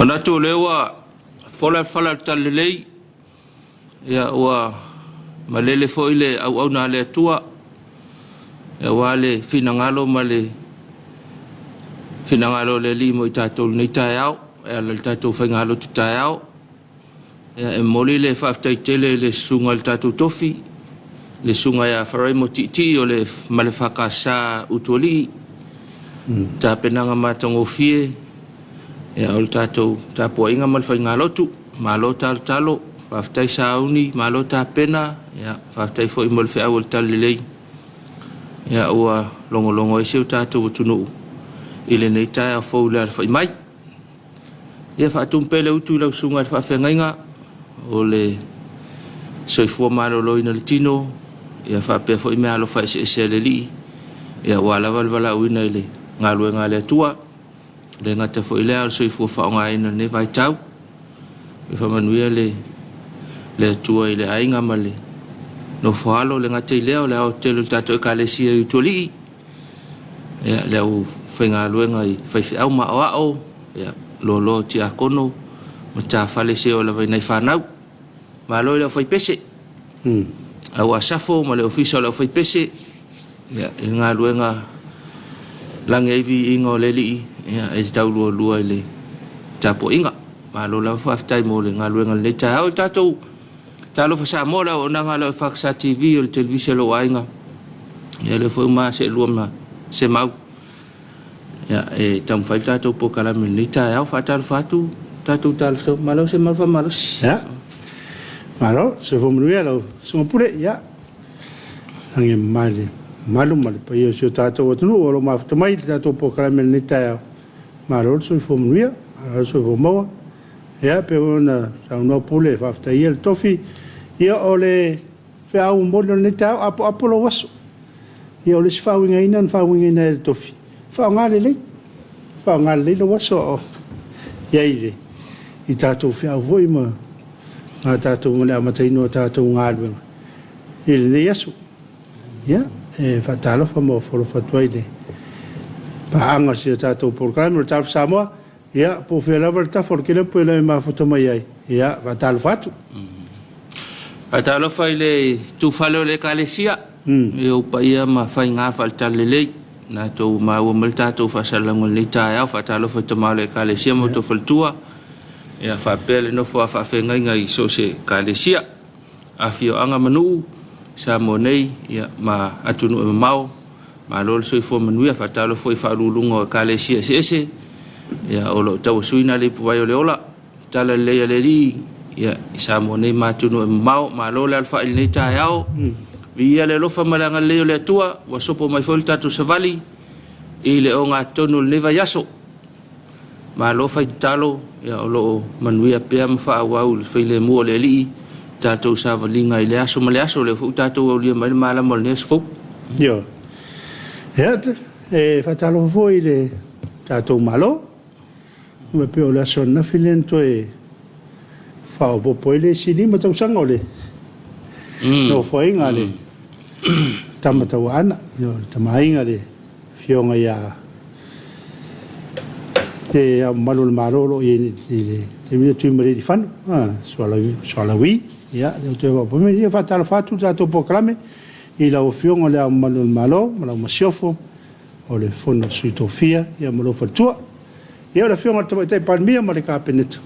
Manatu o lea ua fola le fala o le talalelei, ia ua malele foi le auauna a le Atua, aua le finagalo ma le finagalo o le Alii mo i tatou i lenei taeao, e ala i le tatou faigalotu taeao. Ia, e momoli le faafetai tele i le susuga i le tatou tofi, le susuga ia Faraimo Tiitii o le ma le EFKS Utualii, tapenaga matagofie ia, o le tatou tapuaiga ma le faigalotu. Malo talotalo, faafetai sauni, malo tapena, ia, faafetai foi mo le feau o le talalelei ia, ua logologo ai si o tatou atunuu i lenei taeao fou i le alafai mai. Ia faatumu pea le utu i lau susuga i le faafeagaiga o le soifua maloloina o le tino, ia faapea foi meaalofa eseese a le Alii, ia aua lava le valaauina i le galuega a le Atua. E le gata foi i lea, a o le soifua faaaogaina i lenei vaitau. Ia faamanuia le Atua i le aiga ma le nofo-a-alo. E le gata i lea, o le aoaotetele o le tatou Ekalesia i Utualii, ia, le aufaigaluega i faifeau ma aoao, ia, loaloa o tiakono, matafale se oo lava i nai fanau. Malo i le aufaipese, au Asafo ma le ofisa o le aufaipese, ia, i le galuega lagi ai viiga o le Alii, ia, e taulualua i le tapuaiga. Malo lava faafetai mo le galuega i lenei taeao. I le tatou Talofa Samoa, le auaunaga a le EFKS TV o le televise a lou aiga, ia lea foi ua seelua ma Semau, ia, e taumafai le tatou polokalame i lenei taeao. Faatalofa atu tatou talofa, malo Semau faamalosi. Ia, malo, soifua manuia lau Susuga Pule, ia, lagi e mama i le mamalu ma le paia o si o tatou atunuu o lo o mafuta mai i le tatou polokalame i lenei taeao. Malo le soifua manuia, malo le soifua maua. Ia, pei foi ona saunoa Pule e faafetaia le tofi. Ia, o le feau momoli o lenei taeao, apoapo lou aso. Ia, o le isi faauigaina na faauigaina ai e le tofi, faaaoga lelei, faaaoga lelei lou aso a o i ai i i tatou feau foi ma a tatou ma le amataina o tatou galuega i lenei aso. Ia, e faatalofa ma ofo alofa atu ai i le paaga o si a tatou polokalame o le Talofa Samoa. Ia, po o fea lava le tafa o le kelepo e mafuta mai ai, ia, faatalofa atu. Faatalofa i le tufale o le Ekalesia, i ou paia ma faiga faale-talalelei, na outou maua mai le tatou faasalalauga i lenei taeao. Faatalofa i tama o le Ekalesia ma outou faletua, ia faapea le nofo a faafeagaiga i so o se Ekalesia, afioaga ma nuu, Samoa nei ia, ma atunuu e mamao. Malo le soifua manuia. Faatalofa foi i faauluuluga o Ekalesia eseese, ia, o lo o tauasuina le ipuvai o le ola, talalelei a le Alii, ia, i Samoa nei ma atunuu e mamao. Malo le alafai i lenei taeao. Viia le alofa ma le agalelei o le Atua, ua sopo mai foi le tatou savali i le ogatotonu o lenei vaiaso. Malo fai tatalo, ia, o lo o manuia pea ma faaauau le failemu o le Alii tatou savaliga i le aso ma le aso. Lea foi ua tatou aulia mai le malama o lenei aso fou. Ioe. Ia, e faatalofa foi i le tatou Malo. E pei o le aso ananafi lea na toe faaopoopo ai le isi 5 tausaga o le nofoaiga a le Tama Tauaana, o le Tama Aiga le Afioga ia Le Ao Mamalu o le Malo o lo o i ai i le taimi lenei, Tuimalealiifano Sualauvi. Ia, lea ua toe faaopoopo mai. Ia, faatalofa atu le tatou polokalame i lau Afioga i Le Ao Mamalu o le Malo ma lau Masiofo, o le Fono a Sui Tofia ma lou faletua. Ia, o le Afioga i le Tamaitai Palemia ma le Kapeneta,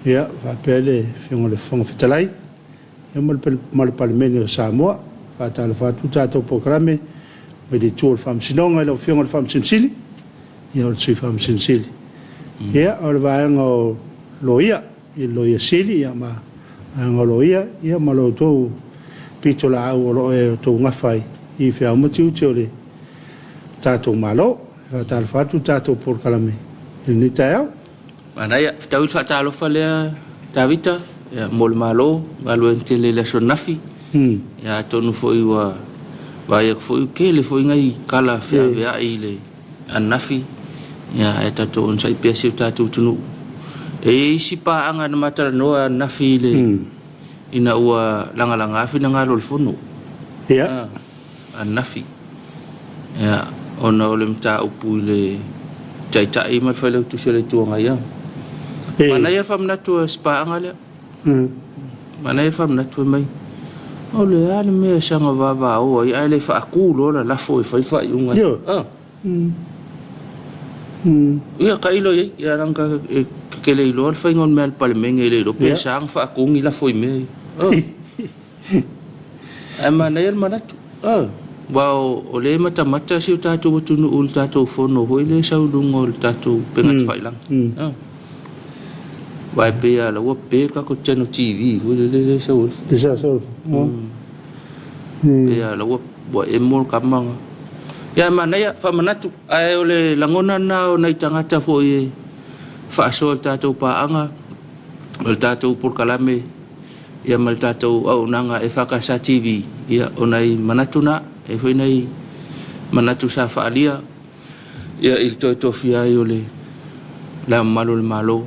ia, faapea le Afioga i le Fofoga Fetalai ia ma le Palemene o Samoa. Faatalofa atu le tatou polokalame mai le itu o le Faamasinoga i lau Afioga i le Faamasino Sili, ia o le Sui Faamasino Sili. Ia, o le vaega o Loia, i le Loia Sili ia ma vaega o Loia, ia ma lo outou pitolaau o lo o outou gafa ai i feau ma tiute o le tatou Malo. Faatalofa atu le tatou polokalame i lenei taeao. Manaia, fetaui le faatalofa lea Tavita, ia, mo le Malo, galuega tele i le aso ananafi. Ia, atonu foi ua vaai atu foi, ua tele foi nai tala feaveai i le ananafi, ia, ae tatou onosai pea si o tatou atunuu. E i ai isi paaga na ma talanoa ananafi i le, ina ua lagalaga finagalo o le Fono. Ia. Ananafi, ia, ona o le mataupu i le Taitai ma le Failautusi o le Itu Agai. Manaia le faamanatu a si paaga lea. Manaia le faamanatu fai mai, o le a le mea e saga vavao ai ae le faatu loa la lafo e fai le faaiuga. Ioe. Ah. Ia tailo i ai, ia leaga e te le iloa le faiga o le mea a le Palemene e le iloa pe sa ona faatu ni lafo i mea ia. Ah. Ae manaia le manatu. Ah. Aua o lea e matamata si o tatou atunuu i le tatou fono foi lea e sau i luga o le tatou upega tafailagi. Ah. Aua e pei lava o la ua pe le tatou channel TV foi lele lea e sau ai le Le sa sau. Pei lava o la ua emo le tama na. Ia ae manaia, faamanatu. Ae o le lagona lena o nai tagata foi e faasoa i le tatou paaga, o le tatou polokalame ia ma le tatou auaunaga EFKS TV, ia o nai manatu na, e i ai foi nai manatu sa faaalia ia i le toe tofia ai o le Ao Mamalu o le Malo,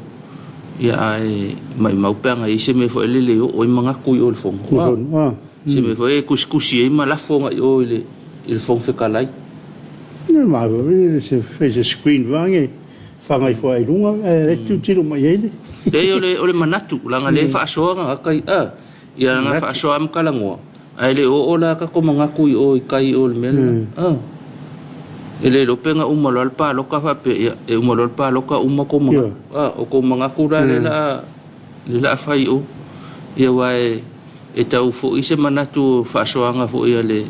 ia ae maumau pe ana i ai se mea foi lele e oo ai manatu i o i le Fono. Se mea foi e tusitusi ai ma lafo agai i o i le Fofoga Fetalai. Ia, se fai se screen vaeane fagai foi i luga ae tilotilo mai i ai le. Leai o le manatu leaga o lea e faasoa tagata ia, ia leaga e faasoa lava ma talanoa ae le oo la tatou manatu i o i tai i o i le mea lena. E le iloa pe na uma loa le palota faapea ia e uma loa le palota uma tou manatu. O tou manatu la lea o le a fai i o. Ia aua e tau foi se manatu o faasoaga foi a le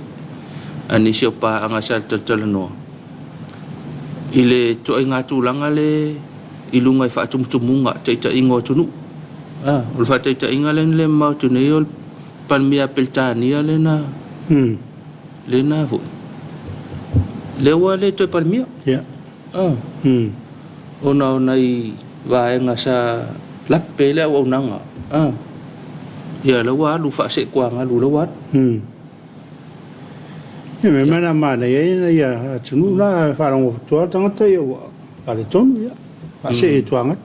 a nisi o paaga sa talatalanoa i le ituaiga tulaga lea i luga i faatumutumuga taitaiga o atunuu. O le faataitaiga lea na le mamao atu nei o le Palemia a Peretania lena lena foi lea ua le toe Palemia. Ona o nai vaega sa lape ai le auaunaga, ia la ua alu faaseekuagalu la ua alu. Ia mea mea na manaia ai na ia atunuu la faalogo faatoa le tagata ia ua faaletonu ia faasee tuagalu.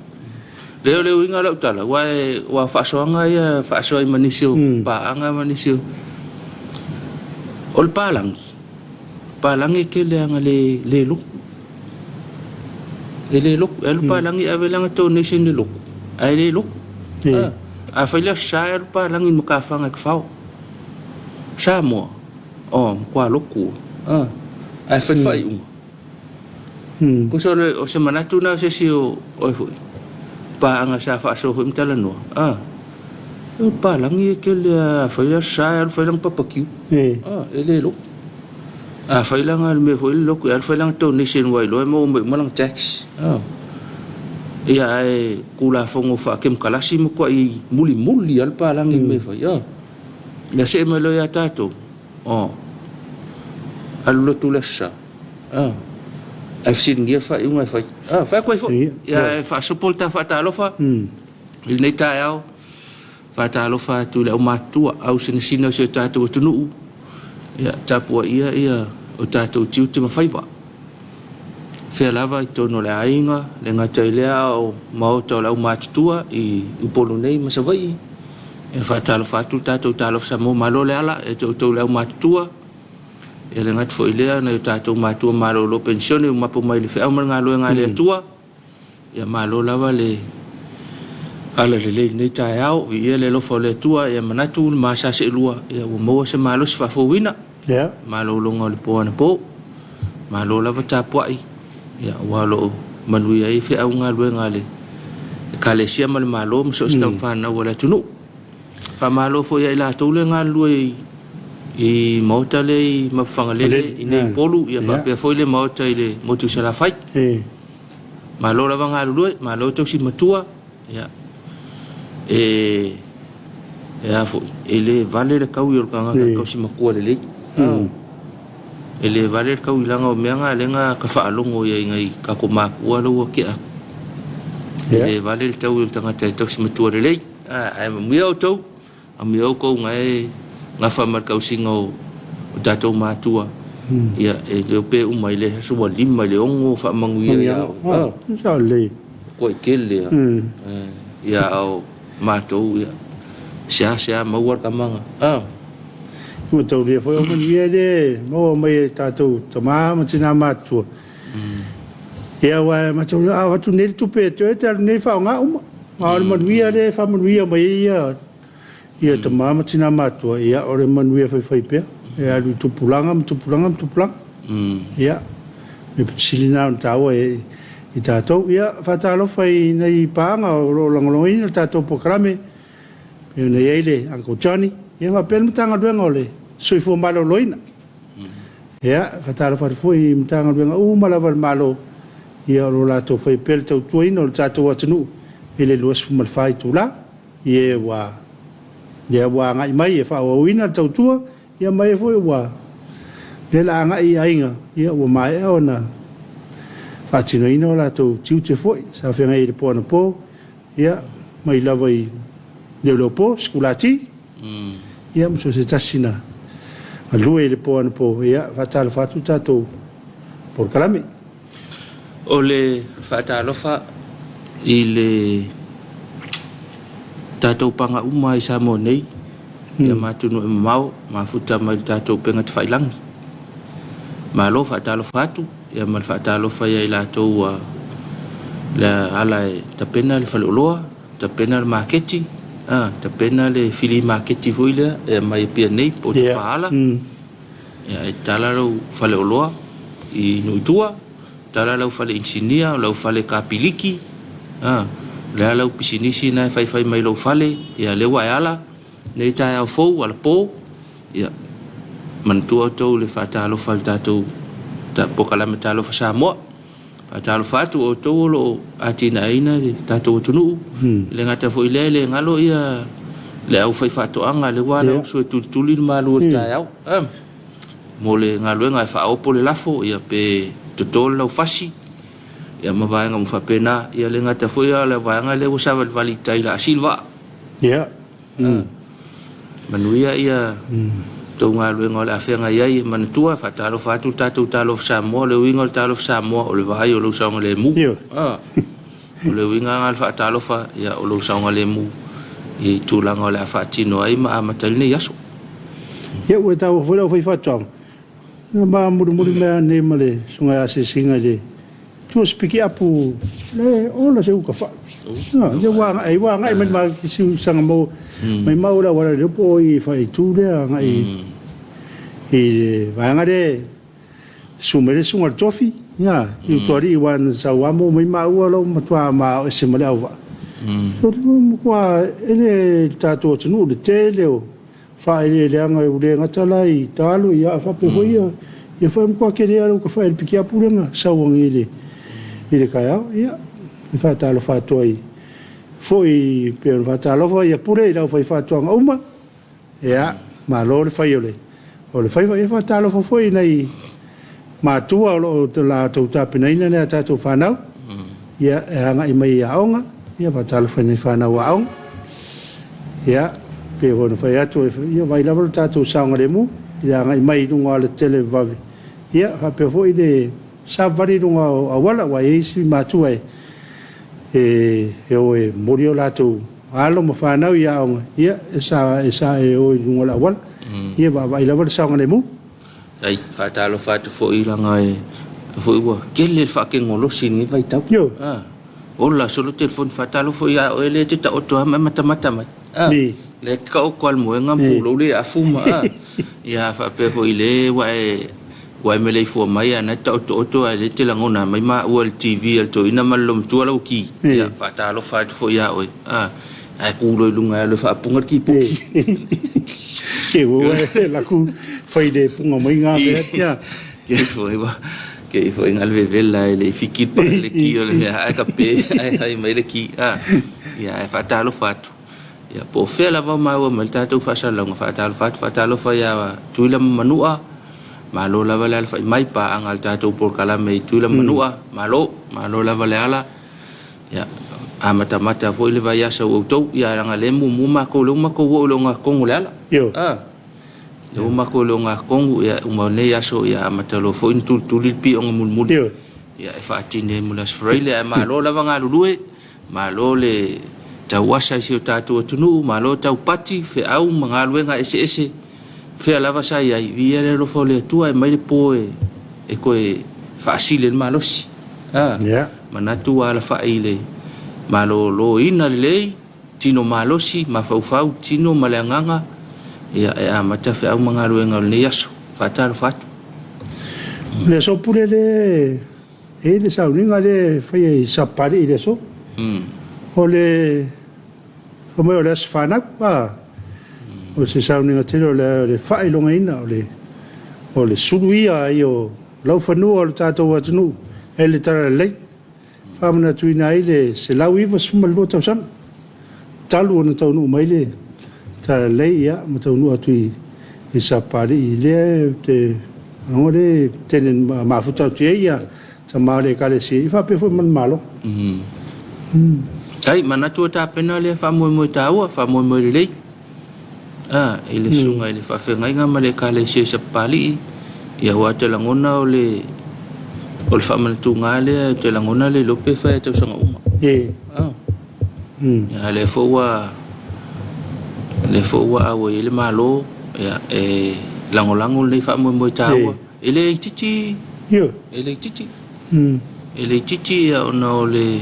Lea o le uiga o lau tala, aua ua faasoaga ia faasoa ai ma nisi o paaga ma nisi o... O le palagi, palagi e tele lava ina le lotu. E le lotu. E alu palagi e ave lana donation i le lotu, ae le lotu. A fai le Aso Sa e alu palagi i le matafaga e tafao. Samoa, oh, matua lotu. Ae fai le faaiuga. Tusa o se manatu lena o se isi o oe foi, paaga sa faasoa foi ma talanoa, a, o le palagi e tele lava, a fai le Aso Sa e alu fai lana barbecue, a, e le lotu. A fai lana le mea foi le lotu, e alu fai lana donation ua iloa e maua mai uma lana tax, a. Ia ae Tulafono faa-Kemokalasi matuai mulimuli lava le palagi i le mea e fai, a. Ia see mai loa ia tatou, oh, alu lotu le Aso Sa. Ah. Ae fesiligia le faaiuga e fai. Ah, fai atu ai foi. Ia e faasopo le ta faatalofa i lenei taeao. Faatalofa atu i le aumatutua, au sinasina o si o tatou atunuu. Ia tapuaia ia o tatou tiute ma faiva. Fea lava i totonu o le aiga, le gata i lea a o maota o le aumatutua i Upolu nei ma Savaii. Ia faatalofa atu le tatou talofa Samoa malo le ala e te outou le aumatutua. E le gata foi i lea, nai o tatou matua malolo penisione ua mapu mai le feau ma le galuega a le Atua. Ia malo lava le ala lelei i lenei taeao. Viia le alofa o le Atua, ia manatu le ma sa seelua, ia ua maua se malosi faafouina. Malologa o le po anapo. Malo lava tapuai, ia aua o lo o manuia ai feau galuega a le Ekalesia ma le Malo ma so o se tamafanau a le atunuu. Faamalo foi ia i latou lea e galulue i maota lea i Mapuifagalele i nei Upolu ia faapea foi le maota i le motu i Salafai. Malo lava galulue, malo tausi matua, ia e e a foi, e le vale le taui o le tagata tausi matua lelei. E le vale le taui leaga o mea na lea na ta faalogo i ai i nai tatou matua la ua tea atu. E le vale le taui o le tagata e tausi matua lelei. Ae manuia outou, manuia outou na e gafa ma le tausiga o tatou matua. Ia, e le o pe uma i le aso ua 5 i le 6 faamanuia ia oe. Matua tele lava. Ia, a o matou, ia, seasea maua le tama na. Ua taulia foi o manuia lea e maua mai e tatou tama ma tina matutua. Ia, aua e mataulia, a avatu nei le tupe e toe, e te alu nei faaaoga uma. A o le manuia lea e faamanuia mai ai ia ia tama ma tina matutua, ia o le manuia faifaipea e alu i tupulaga ma tupulaga ma tupulaga. Ia, mea pito sili lena ona taua i tatou. Ia, faatalofa i nai paaga o lo o lagolagoina le tatou polokalame, pei ona i ai le Uncle Johnny, ia faapea le Matagaluega o le Soifua Maloloina. Ia, faatalofa atu foi i Matagaluega uma lava a le Malo, ia o lo o latou faia pea le tautuaina o le tatou atunuu i le 24 itula. I e ua lea ua agai mai e faaauauina le tautua, ia ma e foi ua lea la agai i aiga, ia ua maea ona faatinoina o latou tiute foi sa feagai ai i le po anapo, ia mai lava i leoleopo, sikulati, ia ma so o se tasi na galue i le po anapo, ia faatalofa atu le tatou polokalame. O le faatalofa i le tatou paga uma i Samoa nei, ia ma atunuu e mamao, mafuta mai le tatou upega tafailagi. Malo faatalofa atu, ia ma le faatalofa ia i latou ua le ala e tapena le faleoloa, tapena le maketi, tapena le fili maketi foi lea e aumai Apia nei po o Tafaala. Ia, e tala lou faleoloa i nuu i tua, tala lau fale inisinia, o lau fale kapiliki, a, o le a lau pisinisi na e faifai mai lou fale, ia lea ua e ala nei taeao fou alapo, ia manatua outou le faatalofa i le tatou polokalame Talofa Samoa. Faatalofa atu o outou o lo o atinaeina le tatou atunuu. E le gata foi i lea, e le galo ia le aufaifaatoaga lea ua ala uso e tulituli le malu o le taeao mo le galuega e faaopo le lafo, ia pe toto le laufasi, ia ma vaega uma faapena. Ia le gata foi a o le vaega lea ua savalivali i tai laa sii le vaa. Manuia ia tou galuega o le a feagai ai. E manatua, faatalofa atu le tatou Talofa Samoa. O le uiga o le Talofa Samoa, o le vaai o lou saogalemu. O le uiga lena o le faatalofa, ia, o lou saogalemu i tulaga o le a faatino ai ma amata ai lenei aso. Ia, ua taua foi le aufaifaatoaga. Na ma mulimuli mai lava nei ma le susuga ia Asiasiga i le tua sipiki apu le ola se uka fai. Le ua agai, ua agai mai ma si sanga mo mai mau le auala le po i fai tu le agai i le vaega le su mai le suga le tofi ia i utuari i wana sau amo mai maua lo matua ma o ese ma le auvaa. Matua e le tatou atunuu le tele o faaeleeleaga e le gata la i talo ia faapea foi ia ia foi matua tele lava le uta fai le pikiapu lea na sau agi i le i le taeao. Ia e faatalofa atu ai foi pei ona faatalofa ia Pule i le aufaifaatoaga uma. Ia malo le fai o le o le faiva. Ia faatalofa foi i nai matua o lo o latou tapenaina nai a tatou fanau ia e agai mai i aoga. Ia faatalofa i nai fanau aoga. Ia pei foi ona fai atu, ia vaai lava lo tatou saogalemu i le agai mai i luga o le televavave. Ia faapea foi le savavali i luga o auala, aua e i ai isi matua e e o e momoli o latou alo ma fanau i aoga, ia e sa e sa e o i luga o le auala. Ia vaavaai lava le saogalemu. Ai, faatalofa atu foi leaga e foi ua tele le faakegolosi i lenei vaitau. Ioe. Ah, ola solo telefoni faatalofa ia oe lea e te taoto lava ma e matamata mai. Ah, Ni. lea e te taoto lava i le moega ma pulou le afu ma ah. Ia faapea foi i le ua e ua e meleifua mai a na e te taotooto ae lea e te lagona mai maua i le TV a le toeaina ma le loomatua lau ki. Ia faatalofa atu foi ia oe. Ah, ae tu loa i luga e alu e faapuga le kipoti. Ke ua e laku fai le punga mai ngā mea tia. Ke foi wa ke foi ngal vevela e le fiki pa le ki o le mea ae ka pe ae hai mai le ki a ia e faatalofa atu ia po o fea lava o maua mai le tatou faasalalauga faatalofa atu faatalofa ia Tuila ma Manua malo lava le alafai mai paaga a le tatou polokalame i Tuila ma Manua malo malo lava le ala. Ia, amatamata foi le vaiaso o outou, ia leaga lea e muamua matou, lea ua matou oo i le ogatotonu o le ala. Ioe. A, lea ua matou i le ogatotonu, ia uma o nei aso, ia amata loa foi ona tulituli le pioga mulimuli. Ioe. Ia e faatini ai mo le Aso Faraile, ae malo lava galulue, malo le tauasa i si o tatou atunuu, malo taupati, feau ma galuega eseese, fea lava sa i ai, viia le alofa o le Atua e aumai le po e toe faasili ai le malosi. A, Yeah. manatu ua alafai i le Maloloina lelei, tino malosi, mafaufau, tino ma le agaga, ia, e amata feau ma galuega o lenei aso. Faatalofa atu. O le aso pule lea e i ai le sauniga lea e faia i Sapapalii i le aso. O le fai mai o le aso fanau, a, o se sauniga tele o le faailogaina o le o le suluia ai o laufanua o le tatou atunuu e le Talalelei. Faamanatuina ai le 192 tausaga talu ona taunuu mai le Talalelei, ia, ma taunuu atu i Sapapalii. Lea ou te lagona lea e tele ina mafuta atu i ai ia tama o le Ekalesia, ia faapea foi ma le Malo. Tai, manatu ua tapena lea faamoemoe taua, faamoemoe lelei. A, i le susuga i le faafeagaiga ma le Ekalesia i Sapapalii, ia aua ou te lagona o le o le faamanatuga lea, ou te lagona le iloa pe fai i tausaga uma. A, ia lea foi ua lea foi ua auai ai le Malo, ia, e lagolago lenei faamoemoe taua. E le itiiti, e le itiiti. E le itiiti ia ona o le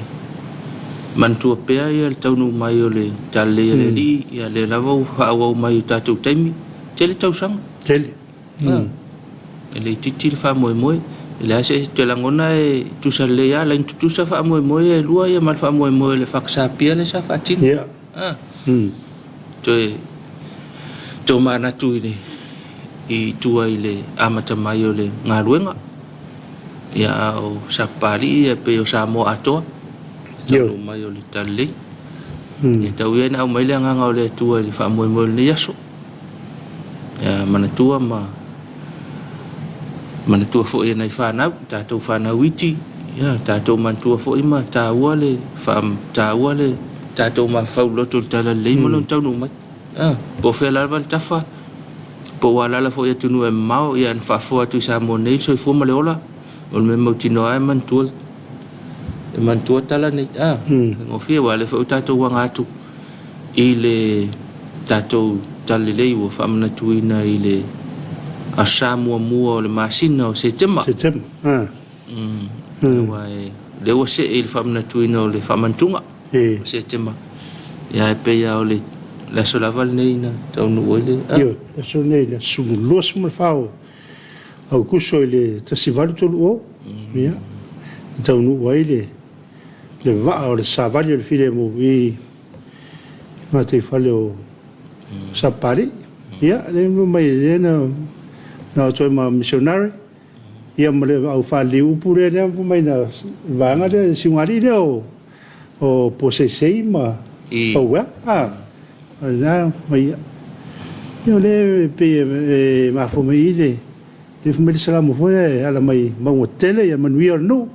manatua pea ia le taunuu mai o le Talalelei a le Alii, ia lea lava ua faaauau mai i o tatou taimi, tele tausaga. Tele. E le itiiti le faamoemoe. E leai se isi, ou te lagona e tutusa lelei lava, laina tutusa faamoemoe ia e lua ia ma le faamoemoe o le FACSAPIA lea sa faatino. Toe tomanatu i le i tua i le amata mai o le galuega. Ia, a o Sapapalii ia pei o Samoa atoa, taunuu mai o le Talalelei. Ia tau ia ina aumai le agaga o le Atua i le faamoemoe o lenei aso. Ia manatua ma manatua foi e nai fanau, tatou fanau iti, ia tatou manatua foi ma taua le taua le tatou mafaufau loto i le Talalelei ma lona taunuu mai. Po o fea lava le tafa, po ua alaala foi i atunuu e mamao, ia na faafofoa atu i Samoa nei le soifua ma le ola, o le mea mautinoa lava e manatua, e manatua tala nei. A, faigofie, aua o lea foi ua tatou aga atu i le tatou Talalelei ua faamanatuina i le Aso Sa muamua o le masina o Setema. Setema, a. Aua o lea ua see i le faamanatuina o le faamanatuga. O Setema. Ia e pei lava o le aso lava lenei na taunuu ai le... Ioe, le aso lenei, le aso 24 o Aokuso i le 1830, ia, na taunuu ai le le vaa o le savali o le filemu i gataifale o Sapapalii. Ia, lea na mai, lea na o atu ai ma misionare, ia ma le au faaliliu upu lea na fai mai na vaega lea, le siugalii lea o o Poseisei ma Fauea. A, o lena mai, ia o lea e pei e mafua mai i le le fai mai le Salamo foi lea e ala mai mauga tetele ia manuia o le nuu,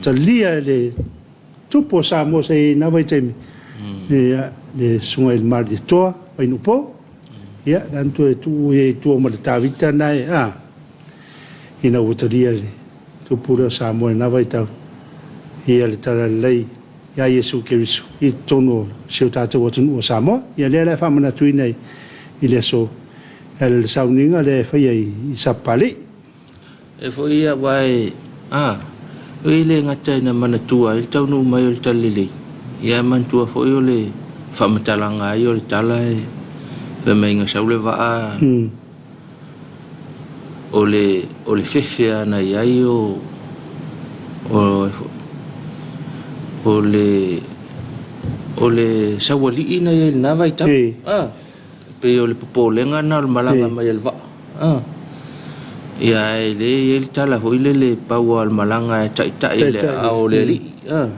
talia e le tupu o Samoa sa i ai i na vaitaimi, ia le susuga i le Malietoa Vainuupo, ia lena na toe tuu i ai i tua ma le Tavita na e, a, ina ua talia le tupu lea o Samoa i lena vaitau, ia le talalelei ia Iesu Keriso i totonu o si o tatou atunuu o Samoa. Ia lea la e faamanatuina i le aso e ala i le sauniga lea e faia i Sapapalii. E foi ia aua e, a, e le gata ina manatua ai le taunuu mai o le talalelei, ia e manatua foi o le faamatalaga ai o le tala e fai mai na sau le vaa o le o le fefe lava na i ai o o o le o le saualii na i ai i lena vaitau. A, pei o le popolega lena o le malaga mai a le vaa. A, ia ae le i ai le tala foi lele pau lava o le malaga e taitai i le aao o le alii. A,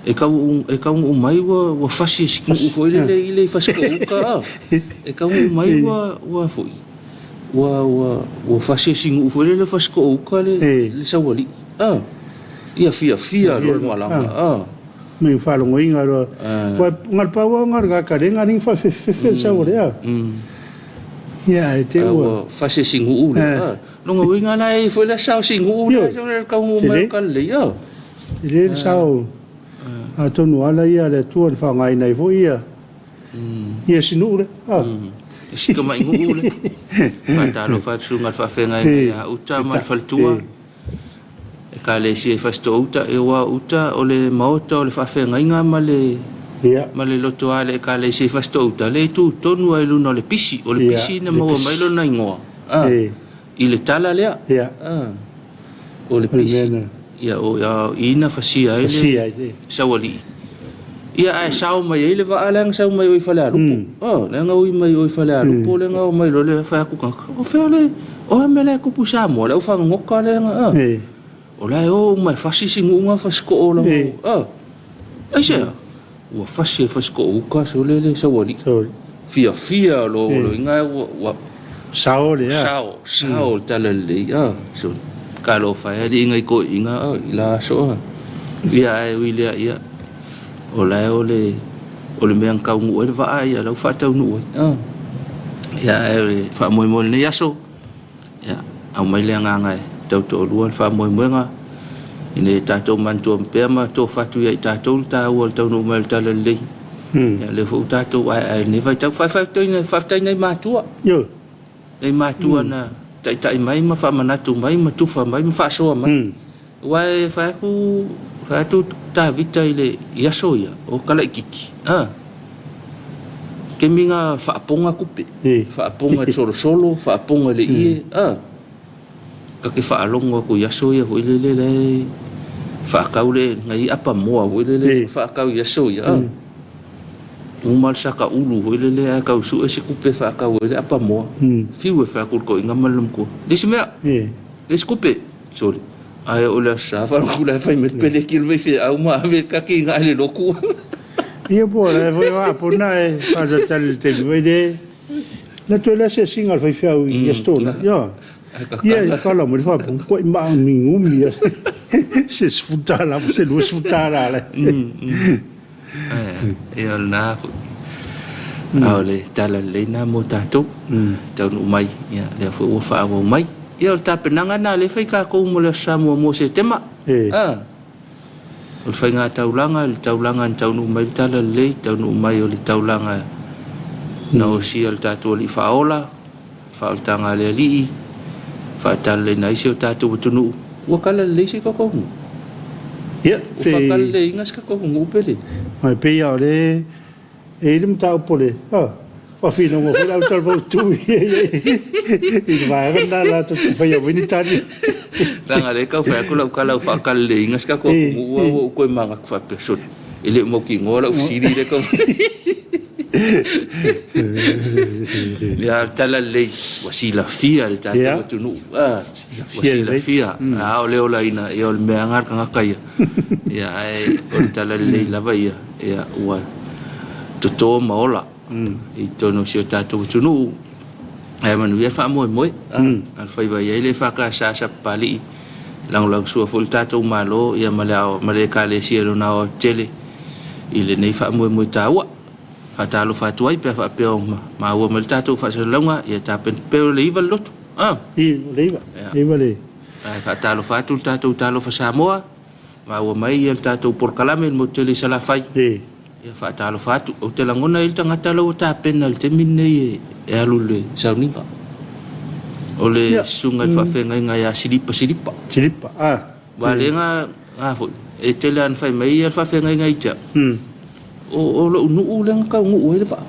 e tau e taunuu mai ua ua fasi e si nuu foi lele i le Fasitoo-uta a. E taunuu mai ua ua foi ua ua ua fasi e si nuu foi lele Fasitoo-uta le le saualii a. Ia fiafia loa le malaga a. Mai faalogoina loa. Ua ngal pau au ngal ka le ngal fa fe fe fe sau le a. Ia e te ua fasi e si nuu le a. Lona uiga la e i foi le sao si nuu le le taunuu mai o Kalelei a. Tele le sao. Atonu o ala ia a le Atua na faaaogaina ai foi ia ia si nuu lea. E si tamai nuu lea. Faatalofa atu susuga i le faafeagaiga ia Uta ma le faletua. Ekalesia i Fasitoo-uta, aua o uta o le maota o le faafeagaiga ma le ma le lotoa a le Ekalesia i Fasitoo-uta, lea e tu tonu lava i luna o le pisi, o le pisi na maua mai lona igoa i le tala lea. O le pisi, ia o i na fasia ai le saualii. Ia ae sao mai ai le vaa lea na sau mai o i Falealupo. Oh, lea na ui mai o i Falealupo, lea na o mai loa le fai atu tagata. O fea le, o a mea la e tupu i Samoa, le aufagagoka lea na, ah. O la e o uma e fasi si nuu na Fasitoo la ah. Aisea? Ua fasi e Fasitoo uka sole le saualii. Fiafia lo lo inga ua sao le sao, sao le tala lelei ah. So talofa e alii ngai toeaiina ah i la aso ah. Ia ae ui lea ia o la e o le o le mea na taunuu ai le vaa ia la ua faataunuu ai ah. Ia ae o le faamoemoe o lenei aso Ia, aumai le agaga e tautoalua le faamoemoega, ina ia tatou manatua pea ma tofa atu ia i tatou le taua o le taunuu mai o le Talalelei. Ia, lea foi ua tatou aeae i lenei vaitau. Faafetai nai matua. Nai matua na taitai mai ma faamanatu mai ma tufa mai ma faasoa mai. Aua e fai atu, fai atu Tavita i le i aso ia, o Kalaititi, a, taimi na faapoga tupe, faapoga i le solosolo, faapoga i le ie, a, ta te faalogo atu i aso ia foi lele la e faatau le nai apamoa foi lele faatau i aso ia, a, uma le saka ulu foi lele ae tau sue se tupe e faatau ai le apamoa, fiu e fai atu i le toeaina ma le lomtua, le isi mea. Le isi tupe. Sole. Ae o le aso sa faalogo la e fai mai le peleki o le faifeau ma ave le takiga i le lotu. Ia po o la foi o Apona e faatalitali i le taimi foi le na toe le asiasiga a le faifeau i Aso Toonai. Ia. Ia e kala mai le faapoga koe maa gumi se $10 ma se $20 la. Ia o lena foi. A o le tala lelei lena mo tatou. Taunuu mai, ia lea foi ua faaauau mai. Ia o le tapenaga lena lea e fai tatou mo le Aso Sa muamua o Setema. O le faiga taulaga, le taulaga na taunuu mai le tala lelei, taunuu mai o le taulaga na osia e le tatou Alii Faaola, faaolataga a le Alii, faatalaleina ai si o tatou atunuu. Ua talalelei si tatou nuu? Ia, Ua faatalaleiina si tatou nuu pe le? E pei lava o le e i ai le mataupu o le faafinauga foi le au talafautu i le vaega lena latou te faia mai ni tali. Leaga o lea e tau fai atu lau tala ua faatalaleiina si tatou atunuu ae ua ou toe manatu faapea, sole, E le o mautinoa lau fesili lea tau Ia tala lelei ua silafia e le tatou atunuu ua silafia a o le olaina ia o le mea lava le tagata ia ia ae o le tala lelei lava ia ia ua toto ma ola i totonu o si o tatou atunuu ae manuia le faamoemoe a le faiva i ai le EFKS Sapapalii lagolagosua foi le tatou Malo ia ma le ma le Ekalesia i lona aoaotetele i lenei faamoemoe taua. Faatalofa atu ai pe a faapea o maua mai le tatou faasalalauga ia tapena pei o le 9 le lotu. Ah. I, o le 9. 9 le. Ae faatalofa atu le tatou Talofa Samoa, maua mai ia le tatou polokalame i le motu tele i Salafai. I. Ia faatalofa atu. Ou te lagona ai le tagata la ua tapena i le taimi lenei e alu i le sauniga. O le susuga i le faafeagaiga ia Silipa Silipa. Silipa, ah. Aua lea na, na foi, e tele lava ina fai mai ia le faafeagaiga ia te au, o, o lou nuu lea na taunuu ai le vaa.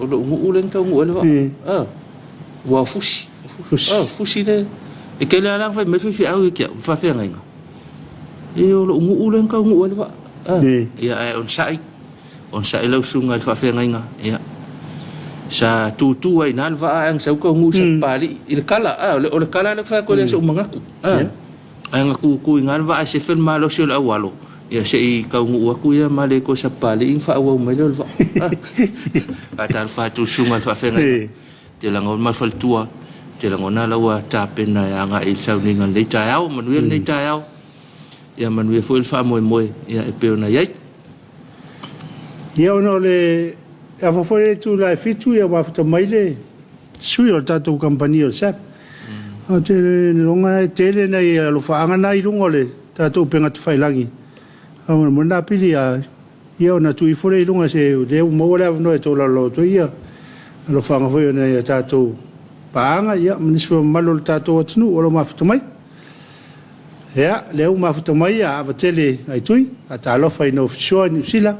O lou nuu lea na taunuu ai le vaa. Ah, ua fusi. Fusi. Ah, fusi le. E tele lava la na fai mai le faifeau ia te au, le faafeagaiga. E o lou nuu lea na taunuu ai le vaa. Ia ae onosai, onosai lau susuga i le faafeagaiga. Ia sa tutu ai i ina le vaa ae na sau taunuu i Sapapalii i le kala. A, o le kala lea ou te fai atu ai e le o sou manatu. A, ae na tutu i ina le vaa e sefe le malosi o le aualo, ia se i taunuu atu ia ma le toe Sapapalii ona faaauau mai lea o le vaa. A, faatalofa atu i le susuga i le faafeagaiga. Te lagona ma le faletua, te lagona la ua tapena e agai i le sauniga i lenei taeao. Manuia lenei taeao, ia manuia foi le faamoemoe ia e pei ona i ai. Ia ona o le afa foi le itula e 7 ia ua fata mai le sui o le tatou kamupani o le SAP. Ou te lagona e tele nai alofaaga na i luga o le tatou upega tafailagi. Faamolemole na pili a Ia ona tuu ifo lea i luga se lea ua maua le avanoa e tolaulaulau atu ai ia alofaaga foi o nai a tatou paaga ia ma nisi foi o mamalu o le tatou atunuu o lo o mafuta mai. Ia, lea ua mafuta mai a Avatele Aitui, faatalofa i North Shore i Niu Sila,